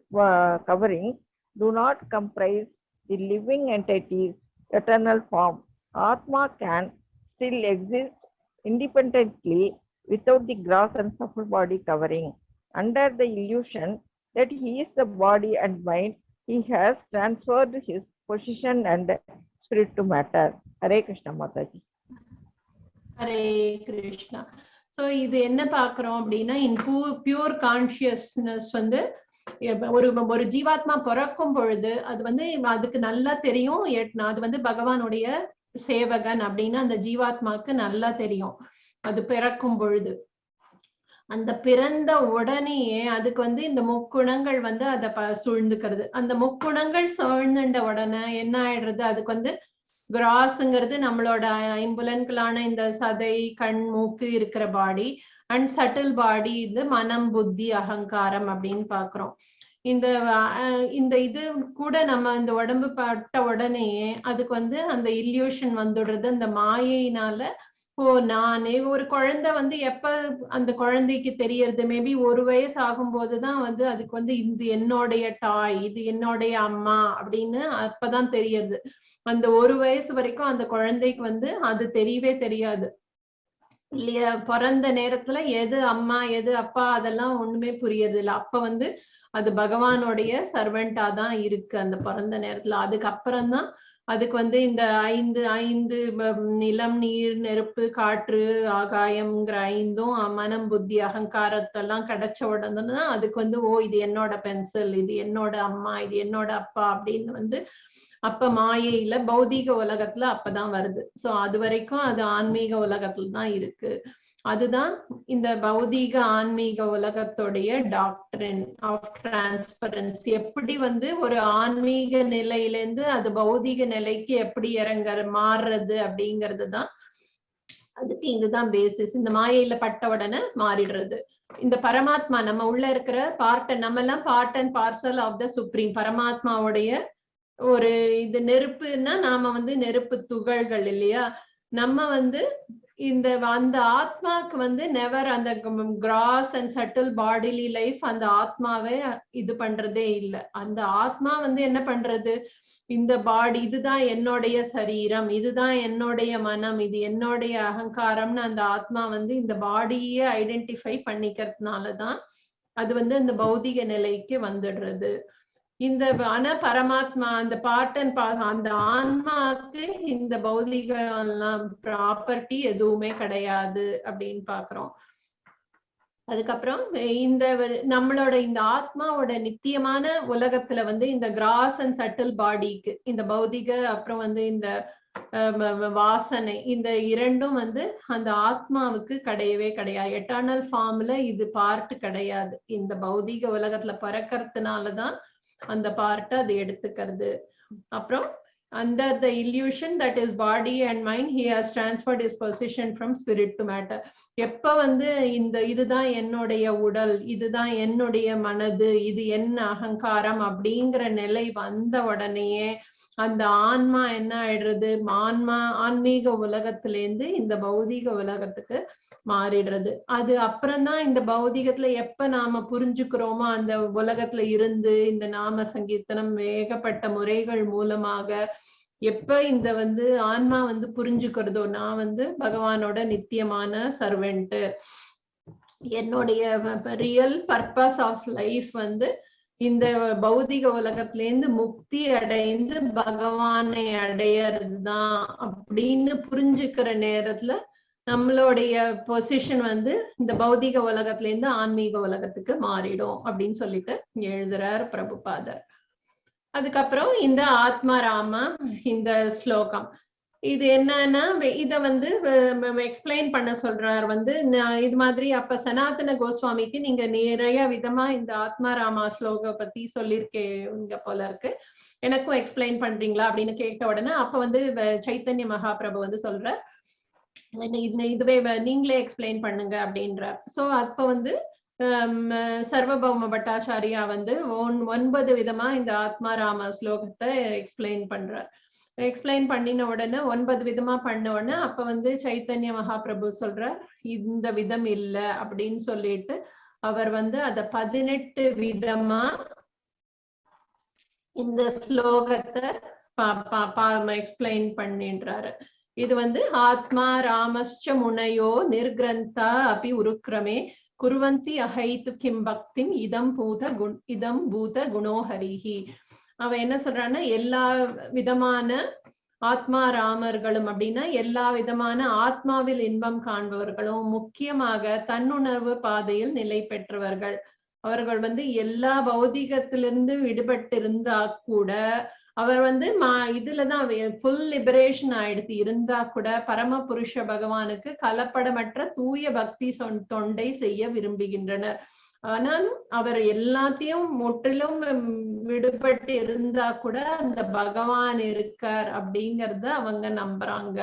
coverings do not comprise the living entity's eternal form. Atma can still exist independently without the gross and subtle body covering. Under the illusion that he is the body and mind, he has transferred his position and spirit to matter. Hare Krishna Mataji.
Hare Krishna. So இது என்ன பாக்குறோம் அப்படின்னா, இன் pure consciousness வந்து ஒரு ஒரு ஜீவாத்மா பிறக்கும் பொழுது அது வந்து அதுக்கு நல்லா தெரியும், அது வந்து பகவானுடைய சேவகன் அப்படின்னு அந்த ஜீவாத்மாக்கு நல்லா தெரியும். அது பிறக்கும் பொழுது அந்த பிறந்த உடனேயே அதுக்கு வந்து இந்த முக்குணங்கள் வந்து அதை சூழ்ந்துக்கிறது. அந்த முக்குணங்கள் சூழ்ந்துண்ட உடனே என்ன ஆயிடுறது, அதுக்கு வந்து கிராஸ்ங்கிறது நம்மளோட ஐம்புலன்களான இந்த சதை, கண், மூக்கு இருக்கிற பாடி, அண்ட் சட்டில் பாடி இது மனம், புத்தி, அகங்காரம் அப்படின்னு பாக்குறோம். இந்த இந்த இது கூட நம்ம இந்த உடம்பு பட்ட உடனேயே அதுக்கு வந்து அந்த இல்யூஷன் வந்துடுறது. அந்த மாயையினால ஓ நானே ஒரு குழந்தை வந்து எப்ப அந்த குழந்தைக்கு தெரியறது, மேபி 1 வயசு ஆகும் போதுதான் வந்து அதுக்கு வந்து இது என்னுடைய டாய், இது என்னுடைய அம்மா அப்படின்னு அப்பதான் தெரியறது. அந்த 1 வயசு வரைக்கும் அந்த குழந்தைக்கு வந்து அது தெரியவே தெரியாது இல்லையா? பிறந்த நேரத்துல எது அம்மா எது அப்பா அதெல்லாம் ஒண்ணுமே புரியறது இல்லை. அப்ப வந்து அது பகவானுடைய சர்வெண்டா தான் இருக்கு அந்த பிறந்த நேரத்துல. அதுக்கப்புறம்தான் அதுக்கு வந்து இந்த ஐந்து ஐந்து நிலம், நீர், நெருப்பு, காற்று, ஆகாயம்ங்கிற ஐந்தும் மனம், புத்தி, அகங்காரத்தெல்லாம் கிடைச்ச உடனே தான் அதுக்கு வந்து ஓ இது என்னோட பென்சில், இது என்னோட அம்மா, இது என்னோட அப்பா அப்படின்னு வந்து அப்ப மாயையில பௌதீக உலகத்துல அப்பதான் வருது. சோ அது வரைக்கும் அது ஆன்மீக உலகத்துல தான் இருக்கு. அதுதான் இந்த பௌதீக ஆன்மீக உலகத்துடைய டாக்டரின் ஆஃப் டிரான்ஸ்பரன்சி. எப்படி வந்து ஒரு ஆன்மீக நிலையிலேருந்து அது பௌதீக நிலைக்கு எப்படி இறங்குற மாறுறது அப்படிங்கிறது தான் அதுக்கு இதுதான் பேசிஸ். இந்த மாயையில பட்ட உடனே மாறிடுறது. இந்த பரமாத்மா நம்ம உள்ள இருக்கிற பார்ட், நம்ம எல்லாம் part and parcel of the supreme பரமாத்மாவுடைய ஒரு இது. நெருப்புன்னா நாம வந்து நெருப்பு துகள்கள் இல்லையா? நம்ம வந்து இந்த அந்த ஆத்மாக்கு வந்து நெவர் அந்த gross and subtle bodily life அந்த ஆத்மாவை இது பண்றதே இல்லை. அந்த ஆத்மா வந்து என்ன பண்றது? இந்த பாடி, இதுதான் என்னுடைய சரீரம், இதுதான் என்னுடைய மனம், இது என்னுடைய அகங்காரம்னு அந்த ஆத்மா வந்து இந்த பாடியே ஐடென்டிஃபை பண்ணிக்கிறதுனாலதான் அது வந்து அந்த பௌதிக நிலைக்கு வந்துடுறது. இந்த ஆனா பரமாத்மா அந்த பார்ட் அண்ட் அந்த ஆன்மாக்கு இந்த பௌதிக எல்லாம் ப்ராப்பர்ட்டி எதுவுமே கிடையாது அப்படின்னு பாக்குறோம். அதுக்கப்புறம் இந்த நம்மளோட இந்த ஆத்மாவோட நித்தியமான உலகத்துல வந்து இந்த கிராஸ் அண்ட் சட்டில் பாடிக்கு இந்த பௌதிக அப்புறம் வந்து இந்த வாசனை இந்த இரண்டும் வந்து அந்த ஆத்மாவுக்கு கிடையவே கிடையாது. எட்டர்னல் ஃபார்ம்ல இது பார்ட் கிடையாது. இந்த பௌதிக உலகத்துல பிறக்கிறதுனாலதான் அந்த பார்ட்டை அது எடுத்துக்கிறது. அப்புறம் under the illusion that is body and mind, he has transferred his position from spirit to matter. எப்ப வந்து இந்த இதுதான் என்னுடைய உடல், இதுதான் என்னுடைய மனது, இது என்ன அகங்காரம் அப்படிங்கிற நிலை வந்த உடனேயே அந்த ஆன்மா என்ன ஆயிடுறது? ஆன்மா ஆன்மீக உலகத்திலேருந்து இந்த பௌதிக உலகத்துக்கு மாறிடுறது. அது அப்புறம்தான் இந்த பௌதிகத்துல எப்ப நாம புரிஞ்சுக்கிறோமோ அந்த உலகத்துல இருந்து இந்த நாம சங்கீர்த்தனம் ஏகப்பட்ட முறைகள் மூலமாக எப்ப இந்த வந்து ஆன்மா வந்து புரிஞ்சுக்கிறதோ, நான் வந்து பகவானோட நித்தியமான சர்வெண்ட், என்னுடைய ரியல் பர்பஸ் ஆஃப் லைஃப் வந்து இந்த பௌதிக உலகத்திலேருந்து முக்தி அடைந்து பகவானை அடையறதுதான் அப்படின்னு புரிஞ்சுக்கிற நேரத்துல நம்மளுடைய பொசிஷன் வந்து இந்த பௌதிக உலகத்துல இருந்து ஆன்மீக உலகத்துக்கு மாறிடும் அப்படின்னு சொல்லிட்டு எழுதுறார் பிரபுபாதர். அதுக்கப்புறம் இந்த ஆத்மா ராமா இந்த ஸ்லோகம் இது என்னன்னா, இத வந்து எக்ஸ்பிளைன் பண்ண சொல்றார் வந்து இது மாதிரி. அப்ப சனாதன கோஸ்வாமிக்கு நீங்க நிறைய விதமா இந்த ஆத்மா ராமா ஸ்லோக பத்தி சொல்லியிருக்கேங்க போல இருக்கு, எனக்கும் எக்ஸ்பிளைன் பண்றீங்களா அப்படின்னு கேட்ட உடனே அப்ப வந்து சைத்தன்ய மகாபிரபு வந்து சொல்றார், இதுவே நீங்களே எக்ஸ்பிளைன் பண்ணுங்க அப்படின்றார். சோ அப்ப வந்து சர்வபௌம பட்டாச்சாரியா வந்து 9 விதமா இந்த ஆத்மா ராம ஸ்லோகத்தை எக்ஸ்பிளைன் பண்றார். எக்ஸ்பிளைன் பண்ணின உடனே 9 விதமா பண்ண உடனே அப்ப வந்து சைத்தன்ய மகாபிரபு சொல்றார், இந்த விதம் இல்ல அப்படின்னு சொல்லிட்டு அவர் வந்து அத 18 விதமா இந்த ஸ்லோகத்தை எக்ஸ்பிளைன் பண்ணின்றாரு. இது வந்து ஆத்மா ராமஸ்ச முனையோ நிர்கிரந்தா அபி உருக்ரமே குருவந்தி அஹைத்து கிம் பக்திம் இதம் பூத குண் இதம் பூத குணோஹரிஹி. அவன் என்ன சொல்றான்னா, எல்லா விதமான ஆத்மா ராமர்களும் அப்படின்னா எல்லா விதமான ஆத்மாவில் இன்பம் காண்பவர்களும் முக்கியமாக தன்னுணர்வு பாதையில் நிலை பெற்றவர்கள். அவர்கள் வந்து எல்லா பௌதிகத்திலிருந்து விடுபட்டு இருந்தா கூட அவர் வந்து இதுலதான் ஃபுல் லிபரேஷன் ஆயிடுத்து இருந்தா கூட பரம புருஷ பகவானுக்கு கலப்படமற்ற தூய பக்தி தொண்டை செய்ய விரும்புகின்றனர். ஆனாலும் அவர் எல்லாத்தையும் முற்றிலும் விடுபட்டு இருந்தா கூட அந்த பகவான் இருக்கார் அப்படிங்கறத அவங்க நம்புறாங்க.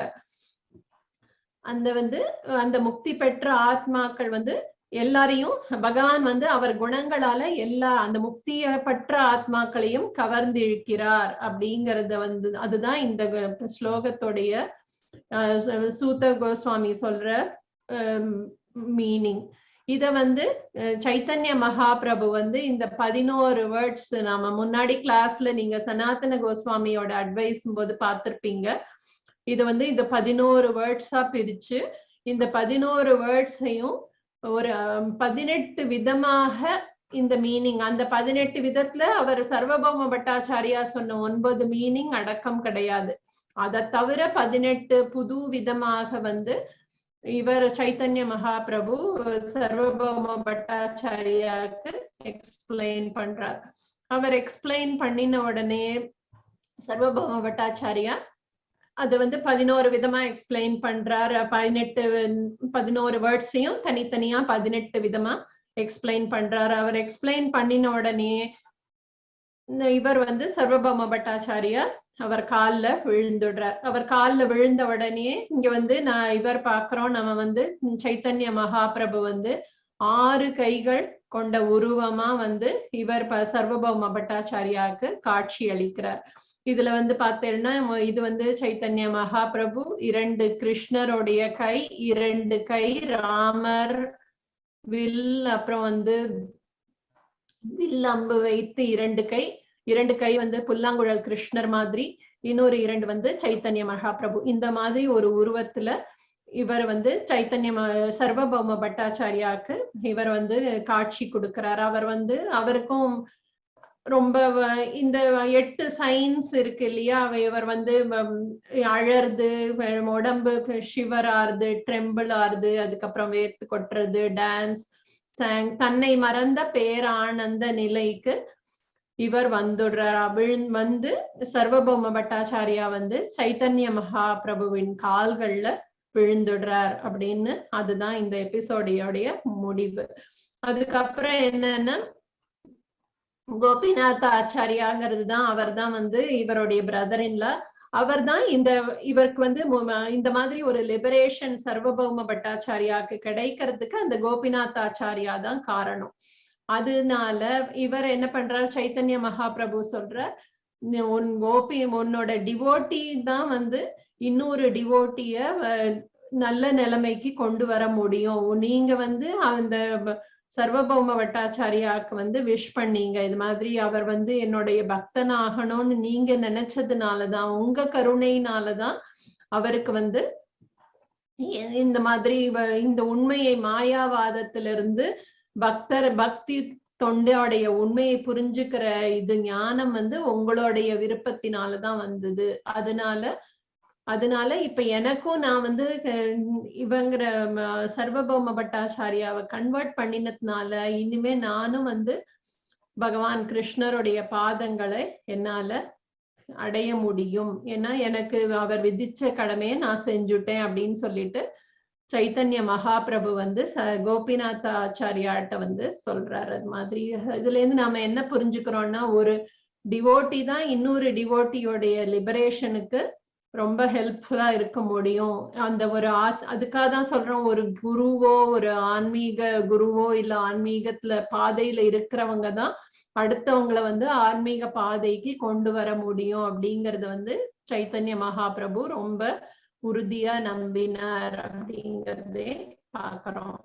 அந்த வந்து அந்த முக்தி பெற்ற ஆத்மாக்கள் வந்து எல்லாரையும் பகவான் வந்து அவர் குணங்களால எல்லா அந்த முக்தியை பற்ற ஆத்மாக்களையும் கவர்ந்து இழுக்கிறார் அப்படிங்கறத வந்து அதுதான் இந்த ஸ்லோகத்துடைய சூத கோஸ்வாமி சொல்ற மீனிங். இத வந்து சைத்தன்ய மகாபிரபு வந்து இந்த 11 வேர்ட்ஸ் நாம முன்னாடி கிளாஸ்ல நீங்க சனாதன கோஸ்வாமியோட அட்வைஸ் போது பார்த்திருப்பீங்க. இது வந்து இந்த 11 வேர்ட்ஸா பிரிச்சு இந்த 11 வேர்ட்ஸையும் ஒரு 18 விதமாக இந்த மீனிங், அந்த 18 விதத்துல அவர் சர்வபௌம பட்டாச்சாரியா சொன்ன 9 மீனிங் அடக்கம் கிடையாது. அதை தவிர 18 புது விதமாக வந்து இவர் சைத்தன்ய மகாபிரபு சர்வபௌம பட்டாச்சாரியாக்கு எக்ஸ்பிளைன் பண்றார். அவர் எக்ஸ்பிளைன் பண்ணின உடனே சர்வபௌம பட்டாச்சாரியா அது வந்து 11 விதமா எக்ஸ்பிளைன் பண்றார். 11 வேர்ட்ஸையும் தனித்தனியா 18 விதமா எக்ஸ்பிளைன் பண்றாரு. அவர் எக்ஸ்பிளைன் பண்ணின உடனே இவர் வந்து சர்வபௌம பட்டாச்சாரியா அவர் காலில் விழுந்துடுறார். அவர் காலில் விழுந்த உடனே இங்க வந்து நான் இவர் பாக்குறோம், நம்ம வந்து சைத்தன்ய மகாபிரபு வந்து ஆறு கைகள் கொண்ட உருவமா வந்து இவர் சர்வபௌம பட்டாச்சாரியாவுக்கு காட்சி அளிக்கிறார். இதுல வந்து பார்த்தேன்னா இது வந்து சைத்தன்ய மகாபிரபு, இரண்டு கிருஷ்ணருடைய கை, இரண்டு கை ராமர் will, அப்புறம் வந்து will அம்பு வைத்து இரண்டு கை, இரண்டு கை வந்து புல்லாங்குழல் கிருஷ்ணர் மாதிரி, இன்னொரு இரண்டு வந்து சைத்தன்ய மகாபிரபு. இந்த மாதிரி ஒரு உருவத்துல இவர் வந்து சைத்தன்ய சர்வபௌம பட்டாச்சாரியாக்கு இவர் வந்து காட்சி கொடுக்கிறார். அவர் வந்து அவருக்கும் ரொம்ப இந்த 8 சைன்ஸ் இருக்கு இல்லையா, இவர் வந்து அழறது, உடம்பு ஷிவர் ஆறுது, ட்ரெம்பிள் ஆறுது, அதுக்கப்புறம் வேர்த்து கொட்டுறது, டான்ஸ், சாங், தன்னை மறந்த பேரானந்த நிலைக்கு இவர் வந்துடுறார். வந்து சர்வபௌம பட்டாச்சாரியா வந்து சைத்தன்ய மகாபிரபுவின் கால்கள்ல விழுந்துடுறார் அப்படின்னு. அதுதான் இந்த எபிசோடையோடைய முடிவு. அதுக்கப்புறம் என்னன்னா கோபிநாத் ஆச்சாரியாங்கிறது தான் அவர் தான் வந்து இவருடைய பிரதர் இன்லா. அவர் தான் இந்த இவருக்கு வந்து இந்த மாதிரி ஒரு லிபரேஷன் சர்வபௌம பட்டாச்சாரியாக்கு கிடைக்கிறதுக்கு அந்த கோபிநாத் ஆச்சாரியா தான் காரணம். அதனால இவர் என்ன பண்றார், சைத்தன்ய மகாபிரபு சொல்றார், உன் கோபி உன்னோட டிவோட்டி தான் வந்து இன்னொரு டிவோட்டிய நல்ல நிலைமைக்கு கொண்டு வர முடியும். நீங்க வந்து அந்த சர்வபௌம பட்டாச்சாரியாக்கு வந்து விஷ் பண்ணீங்க, இது மாதிரி அவர் வந்து என்னுடைய பக்தன் ஆகணும்னு நீங்க நினைச்சதுனாலதான், உங்க கருணையினாலதான் அவருக்கு வந்து இந்த மாதிரி இந்த உண்மையை மாயாவாதத்திலிருந்து பக்தி தொண்டையோடைய உண்மையை புரிஞ்சுக்கிற இது ஞானம் வந்து உங்களுடைய விருப்பத்தினாலதான் வந்தது. அதனால அதனால இப்ப எனக்கும் நான் வந்து இவங்கிற சர்வபௌம பட்டாச்சாரியாவை கன்வெர்ட் பண்ணினதுனால இனிமே நானும் வந்து பகவான் கிருஷ்ணருடைய பாதங்களை என்னால அடைய முடியும், ஏன்னா எனக்கு அவர் விதிச்ச கடமையை நான் செஞ்சுட்டேன் அப்படின்னு சொல்லிட்டு சைத்தன்ய மகாபிரபு வந்து கோபிநாத ஆச்சாரியாட்ட வந்து சொல்றாரு. அது மாதிரி இதுல இருந்து நாம என்ன புரிஞ்சுக்கிறோம்னா, ஒரு டிவோட்டி தான் இன்னொரு டிவோட்டியோடைய லிபரேஷனுக்கு ரொம்ப ஹெல்ப்ஃபுல்லா இருக்க முடியும். அந்த ஒரு அதுக்காக தான் சொல்றோம், ஒரு குருவோ ஒரு ஆன்மீக குருவோ இல்ல ஆன்மீகத்துல பாதையில இருக்கிறவங்க தான் அடுத்தவங்களை வந்து ஆன்மீக பாதைக்கு கொண்டு வர முடியும் அப்படிங்கறது வந்து சைத்தன்ய மகாபிரபு ரொம்ப உறுதியா நம்பினார் அப்படிங்கறதே பாக்குறோம்.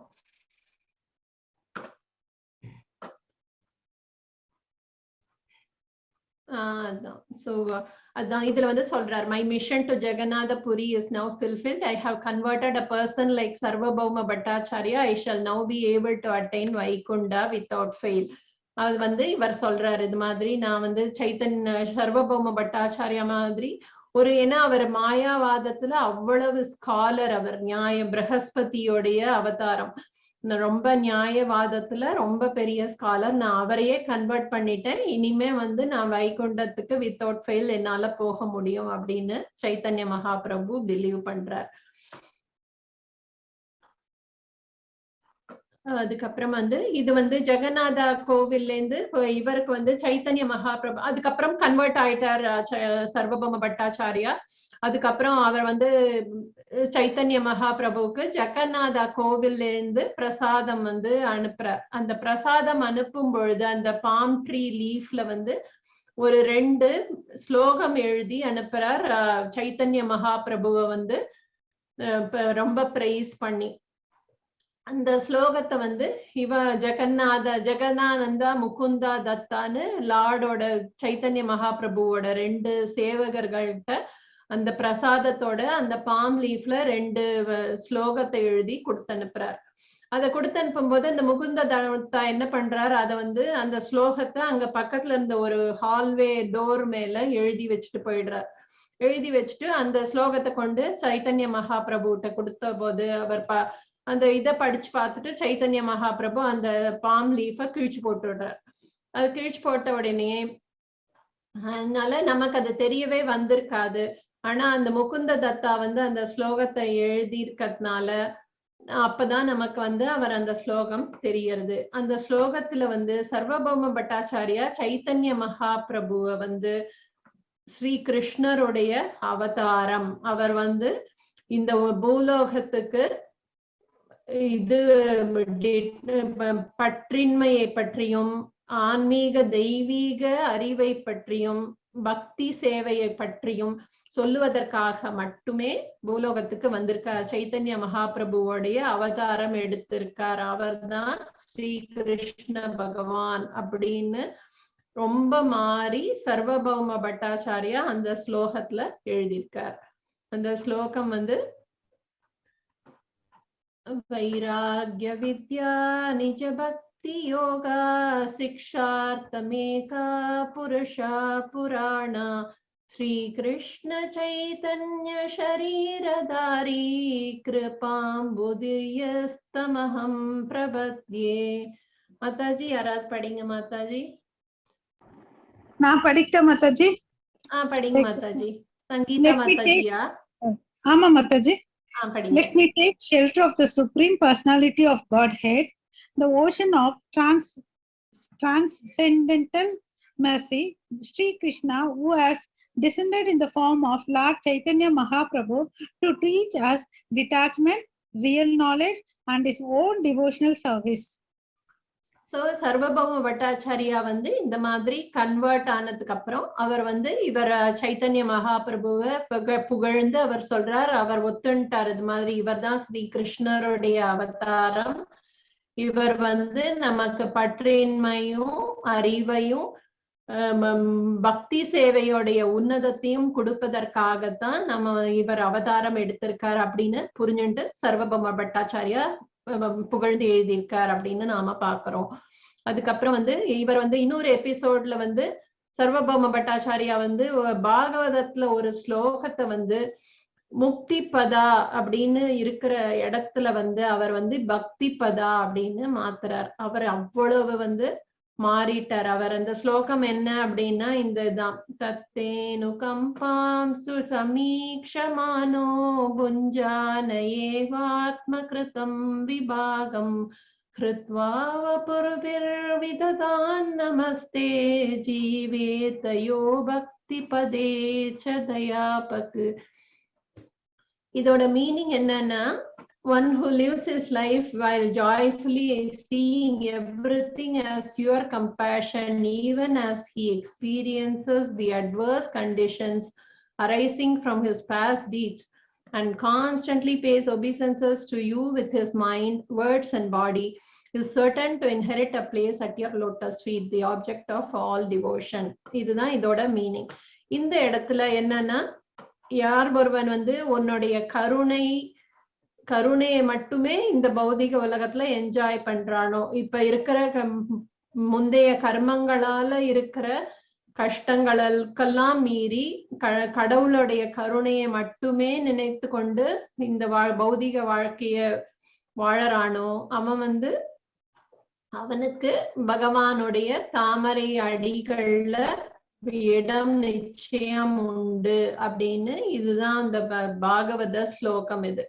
அதான். ஸோ அதான் இதுல வந்து சொல்றார், my mission to Jagannatha Puri is now fulfilled. I have converted a person like Sarvabhauma Bhattacharya. I shall now be able to attain Vaikunta without fail. அது வந்து இவர் சொல்றாரு, இது மாதிரி நான் வந்து சைத்தன்ய சர்வபௌம பட்டாச்சாரியா மாதிரி ஒரு, ஏன்னா அவர் மாயாவாதத்துல அவ்வளவு ஸ்காலர், அவர் நியாய பிரகஸ்பதியோடைய அவதாரம், ரொம்ப நியாயவாதத்துல ரொம்ப பெரிய ஸ்காலர், நான் அவரையே கன்வெர்ட் பண்ணிட்டேன், இனிமே வந்து நான் வைகுண்டத்துக்கு வித்தவுட் ஃபெயில் என்னால போக முடியும் அப்படின்னு சைத்தன்ய மகாபிரபு பிலீவ் பண்றார். அதுக்கப்புறம் வந்து இது வந்து ஜெகநாதா கோவில்ல இருந்து இவருக்கு வந்து சைத்தன்ய மகாபிரபு அதுக்கப்புறம் கன்வெர்ட் ஆயிட்டார் சர்வபௌம பட்டாச்சாரியா. அதுக்கப்புறம் அவர் வந்து சைத்தன்ய மகாபிரபுவுக்கு ஜெகநாதா கோவில்ல இருந்து பிரசாதம் வந்து அனுப்புறார். அந்த பிரசாதம் அனுப்பும் பொழுது அந்த பாம் ட்ரீ லீஃப்ல வந்து ஒரு 2 ஸ்லோகம் எழுதி அனுப்புறார். சைத்தன்ய மகாபிரபுவை வந்து ரொம்ப பிரைஸ் பண்ணி அந்த ஸ்லோகத்தை வந்து இவ ஜெகநானந்தா முகுந்தா தத்தான்னு லார்டோட சைத்தன்ய மகாபிரபுவோட 2 சேவகர்கள்ட்ட அந்த பிரசாதத்தோட அந்த பாம் லீஃப்ல 2 ஸ்லோகத்தை எழுதி கொடுத்து அனுப்புறார். அதை கொடுத்து அனுப்பும் போது அந்த முகுந்த தத்தா என்ன பண்றாரு, அதை வந்து அந்த ஸ்லோகத்தை அங்க பக்கத்துல இருந்த ஒரு ஹால்வே டோர் மேல எழுதி வச்சுட்டு போயிடுறார். எழுதி வச்சுட்டு அந்த ஸ்லோகத்தை கொண்டு சைத்தன்ய மகாபிரபுட்ட கொடுத்த போது அவர் அந்த இதை படிச்சு பார்த்துட்டு சைத்தன்ய மகாபிரபு அந்த பாம் லீஃபை கிழிச்சு போட்டு விடுறார். அது கிழிச்சு போட்ட உடனே அதனால நமக்கு அது தெரியவே வந்திருக்காது. ஆனா அந்த முகுந்த தத்தா வந்து அந்த ஸ்லோகத்தை எழுதி இருக்கிறதுனால அப்பதான் நமக்கு வந்து அவர் அந்த ஸ்லோகம் தெரியறது. அந்த ஸ்லோகத்துல வந்து சர்வபௌம பட்டாச்சாரியா சைத்தன்ய மகாபிரபுவை வந்து ஸ்ரீ கிருஷ்ணருடைய அவதாரம், அவர் வந்து இந்த பூலோகத்துக்கு இது பற்றின்மையை பற்றியும், ஆன்மீக தெய்வீக அறிவை பற்றியும், பக்தி சேவையை பற்றியும் சொல்லுவதற்காக மட்டுமே பூலோகத்துக்கு வந்திருக்கார். சைத்தன்ய மகாபிரபுவோடைய அவதாரம் எடுத்திருக்கார். அவர்தான் ஸ்ரீ கிருஷ்ண பகவான் அப்படின்னு ரொம்ப மாறி சர்வபௌம பட்டாச்சாரியா அந்த ஸ்லோகத்துல எழுதியிருக்கார். அந்த ஸ்லோகம் வந்து வைராக்ய வித்யா நிஜ பக்தி யோகா சிக்ஷார்த்தமேகா புருஷா புராணா ஸ்ரீ கிருஷ்ண சைதன்ய ஷரீரதாரி கிருபாம்புதிர்யஸ்தமஹம் பிரபத்யே. மாதாஜி, யாராவது படிங்க மாதாஜி.
நான் படிக்கட்டா மாதாஜி?
ஆ, படிங்க Mataji. Sangeetha
Let me take-
மாதாஜியா?
ஆமா மாதாஜி.
ஆ, படிங்க.
Let me take shelter of the Supreme Personality of Godhead, the ocean of transcendental mercy, Sri Krishna, who has descended in the form of Lord Chaitanya Mahaprabhu to teach us detachment, real knowledge, and his own devotional service.
So Sarvabhauma Bhattacharya வந்து இந்த மாதிரி convert ஆனதுக்கு அப்புறம் அவர் வந்து இவர் சைத்தன்ய மகாபிரபுவை புகழ்ந்து அவர் சொல்றார். அவர் ஒத்துன்ட்டார், இது மாதிரி இவர் தான் ஸ்ரீ கிருஷ்ணருடைய அவதாரம், இவர் வந்து நமக்கு பற்றின்மையும் அறிவையும் பக்தி சேவையோடைய உன்னதத்தையும் கொடுப்பதற்காகத்தான் நம்ம இவர் அவதாரம் எடுத்திருக்கார் அப்படின்னு புரிஞ்சுட்டு சர்வபௌம பட்டாச்சாரியா புகழ்ந்து எழுதியிருக்கார் அப்படின்னு நாம பாக்குறோம். அதுக்கப்புறம் வந்து இவர் வந்து இன்னொரு எபிசோட்ல வந்து சர்வபௌம பட்டாச்சாரியா வந்து பாகவதத்துல ஒரு ஸ்லோகத்தை வந்து முக்தி பதா அப்படின்னு இருக்கிற இடத்துல வந்து அவர் வந்து பக்தி பதா அப்படின்னு மாத்துறார். அவர் அவ்வளவு வந்து மாறிட்டார். அவர் அந்த ஸ்லோகம் என்ன அப்படின்னா இந்த இதான், தத்தேனு கம்பாம் சுசமீக்ஷமானோ புஞ்சான ஏவாத்மகிருதம் விபாகம் ஹிருத்வா வபுர்விர்விததான் நமஸ்தே ஜீவேதயோ பக்தி பதே ச தயாபக். இதோட மீனிங் என்னன்னா, one who lives his life while joyfully seeing everything as your compassion, even as he experiences the adverse conditions arising from his past deeds, and constantly pays obeisances to you with his mind, words, and body, is certain to inherit a place at your lotus feet, the object of all devotion. இதுதான் இதோட meaning. இந்த இடத்துல என்னன்னா, யார் ஒருவன் வந்து உன்னுடைய கருணையை மட்டுமே இந்த பௌதிக உலகத்துல என்ஜாய் பண்றானோ, இப்ப இருக்கிற முந்தைய கர்மங்களால இருக்கிற கஷ்டங்களுக்கெல்லாம் மீறி கடவுளுடைய கருணையை மட்டுமே நினைத்து கொண்டு இந்த பௌதிக வாழ்க்கைய வாழறானோ, அவன் வந்து அவனுக்கு பகவானுடைய தாமரை அடிகள்ல இடம் நிச்சயம் உண்டு அப்படின்னு இதுதான் அந்த பாகவத ஸ்லோகம். இது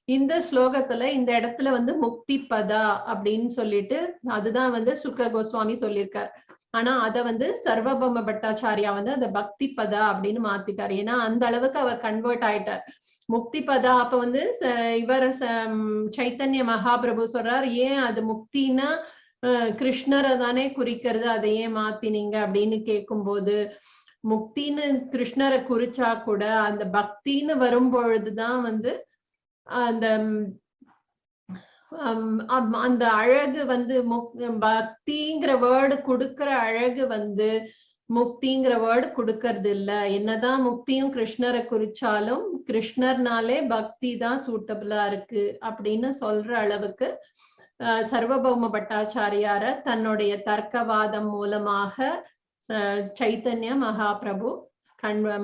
இந்த ஸ்லோகத்துல இந்த இடத்துல வந்து முக்தி பதா அப்படின்னு சொல்லிட்டு அதுதான் வந்து சுக கோஸ்வாமி சொல்லியிருக்கார். ஆனா அத வந்து சர்வபௌம பட்டாச்சாரியா வந்து அந்த பக்தி பதா அப்படின்னு மாத்திட்டார். ஏன்னா அந்த அளவுக்கு அவர் கன்வெர்ட் ஆயிட்டார். முக்தி பதா அப்ப வந்து இவர் சைத்தன்ய மகாபிரபு சொல்றார், ஏன் அது முக்தினா கிருஷ்ணரை தானே குறிக்கிறது, அதை ஏன் மாத்தினீங்க அப்படின்னு கேட்கும்போது, முக்தின்னு கிருஷ்ணரை குறிச்சா கூட அந்த பக்தின்னு வரும்பொழுதுதான் வந்து அந்த அழகு வந்து பக்திங்கிற வேர்டு கொடுக்கிற அழகு வந்து முக்திங்கிற வேர்டு கொடுக்கறது இல்ல. என்னதான் முக்தியும் கிருஷ்ணரை குறிச்சாலும் கிருஷ்ணர்னாலே பக்தி தான் சூட்டபிளா இருக்கு அப்படின்னு சொல்ற அளவுக்கு சர்வபௌம பட்டாச்சாரியார தன்னுடைய தர்க்கவாதம் மூலமாக சைத்தன்ய மகாபிரபு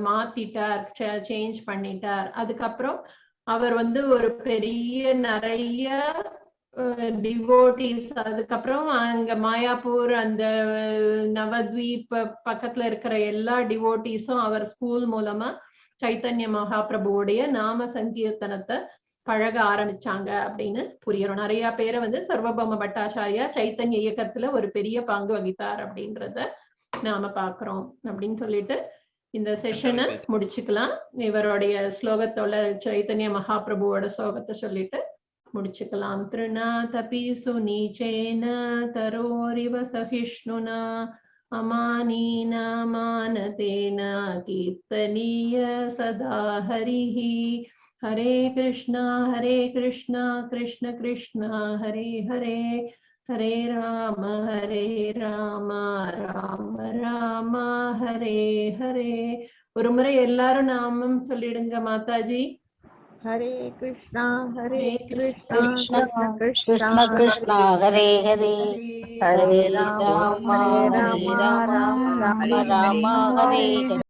மாத்திட்டார், சேஞ்ச் பண்ணிட்டார். அதுக்கப்புறம் அவர் வந்து ஒரு பெரிய நிறைய டிவோட்டிஸ், அதுக்கப்புறம் அங்க மாயாப்பூர் அந்த நவத்வீப் பக்கத்துல இருக்கிற எல்லா டிவோட்டிஸும் அவர் ஸ்கூல் மூலமா சைத்தன்ய மகாபிரபுவுடைய நாம சங்கீர்த்தனத்தை பழக ஆரம்பிச்சாங்க அப்படின்னு புரியறோம். நிறைய பேரை வந்து சர்வபௌம பட்டாச்சாரியா சைத்தன்ய இயக்கத்துல ஒரு பெரிய பங்கு வகித்தார் அப்படின்றத நாம பாக்குறோம் அப்படின்னு சொல்லிட்டு இந்த செஷனை முடிச்சுக்கலாம். இவருடைய ஸ்லோகத்தோட சைத்தன்ய மகாபிரபுவோட ஸ்லோகத்தை சொல்லிட்டு முடிச்சுக்கலாம். திருணாதபி சுநீச்சேன தரோரிவ சகிஷ்ணுனா அமானீன மானதேன கீர்த்தனீய சதா ஹரிஹி. ஹரே கிருஷ்ணா ஹரே கிருஷ்ணா கிருஷ்ண கிருஷ்ணா ஹரே ஹரே, ஹரே ராம ஹரே ராம ராம ராம ஹரே ஹரே. ஒரு முறை எல்லாரும் நாமம் சொல்லிடுங்க மாதாஜி.
ஹரே கிருஷ்ணா ஹரே
ஹரே
கிருஷ்ணா
கிருஷ்ணா
கிருஷ்ண
கிருஷ்ண
கிருஷ்ணா
கிருஷ்ணா ஹரே ஹரே,
ஹரே
ஹரே
ராம
ராம
ஹரே
ஹரே
ராம
ராம
ராம
ராம
ராம
ராம ஹரே ஹரே.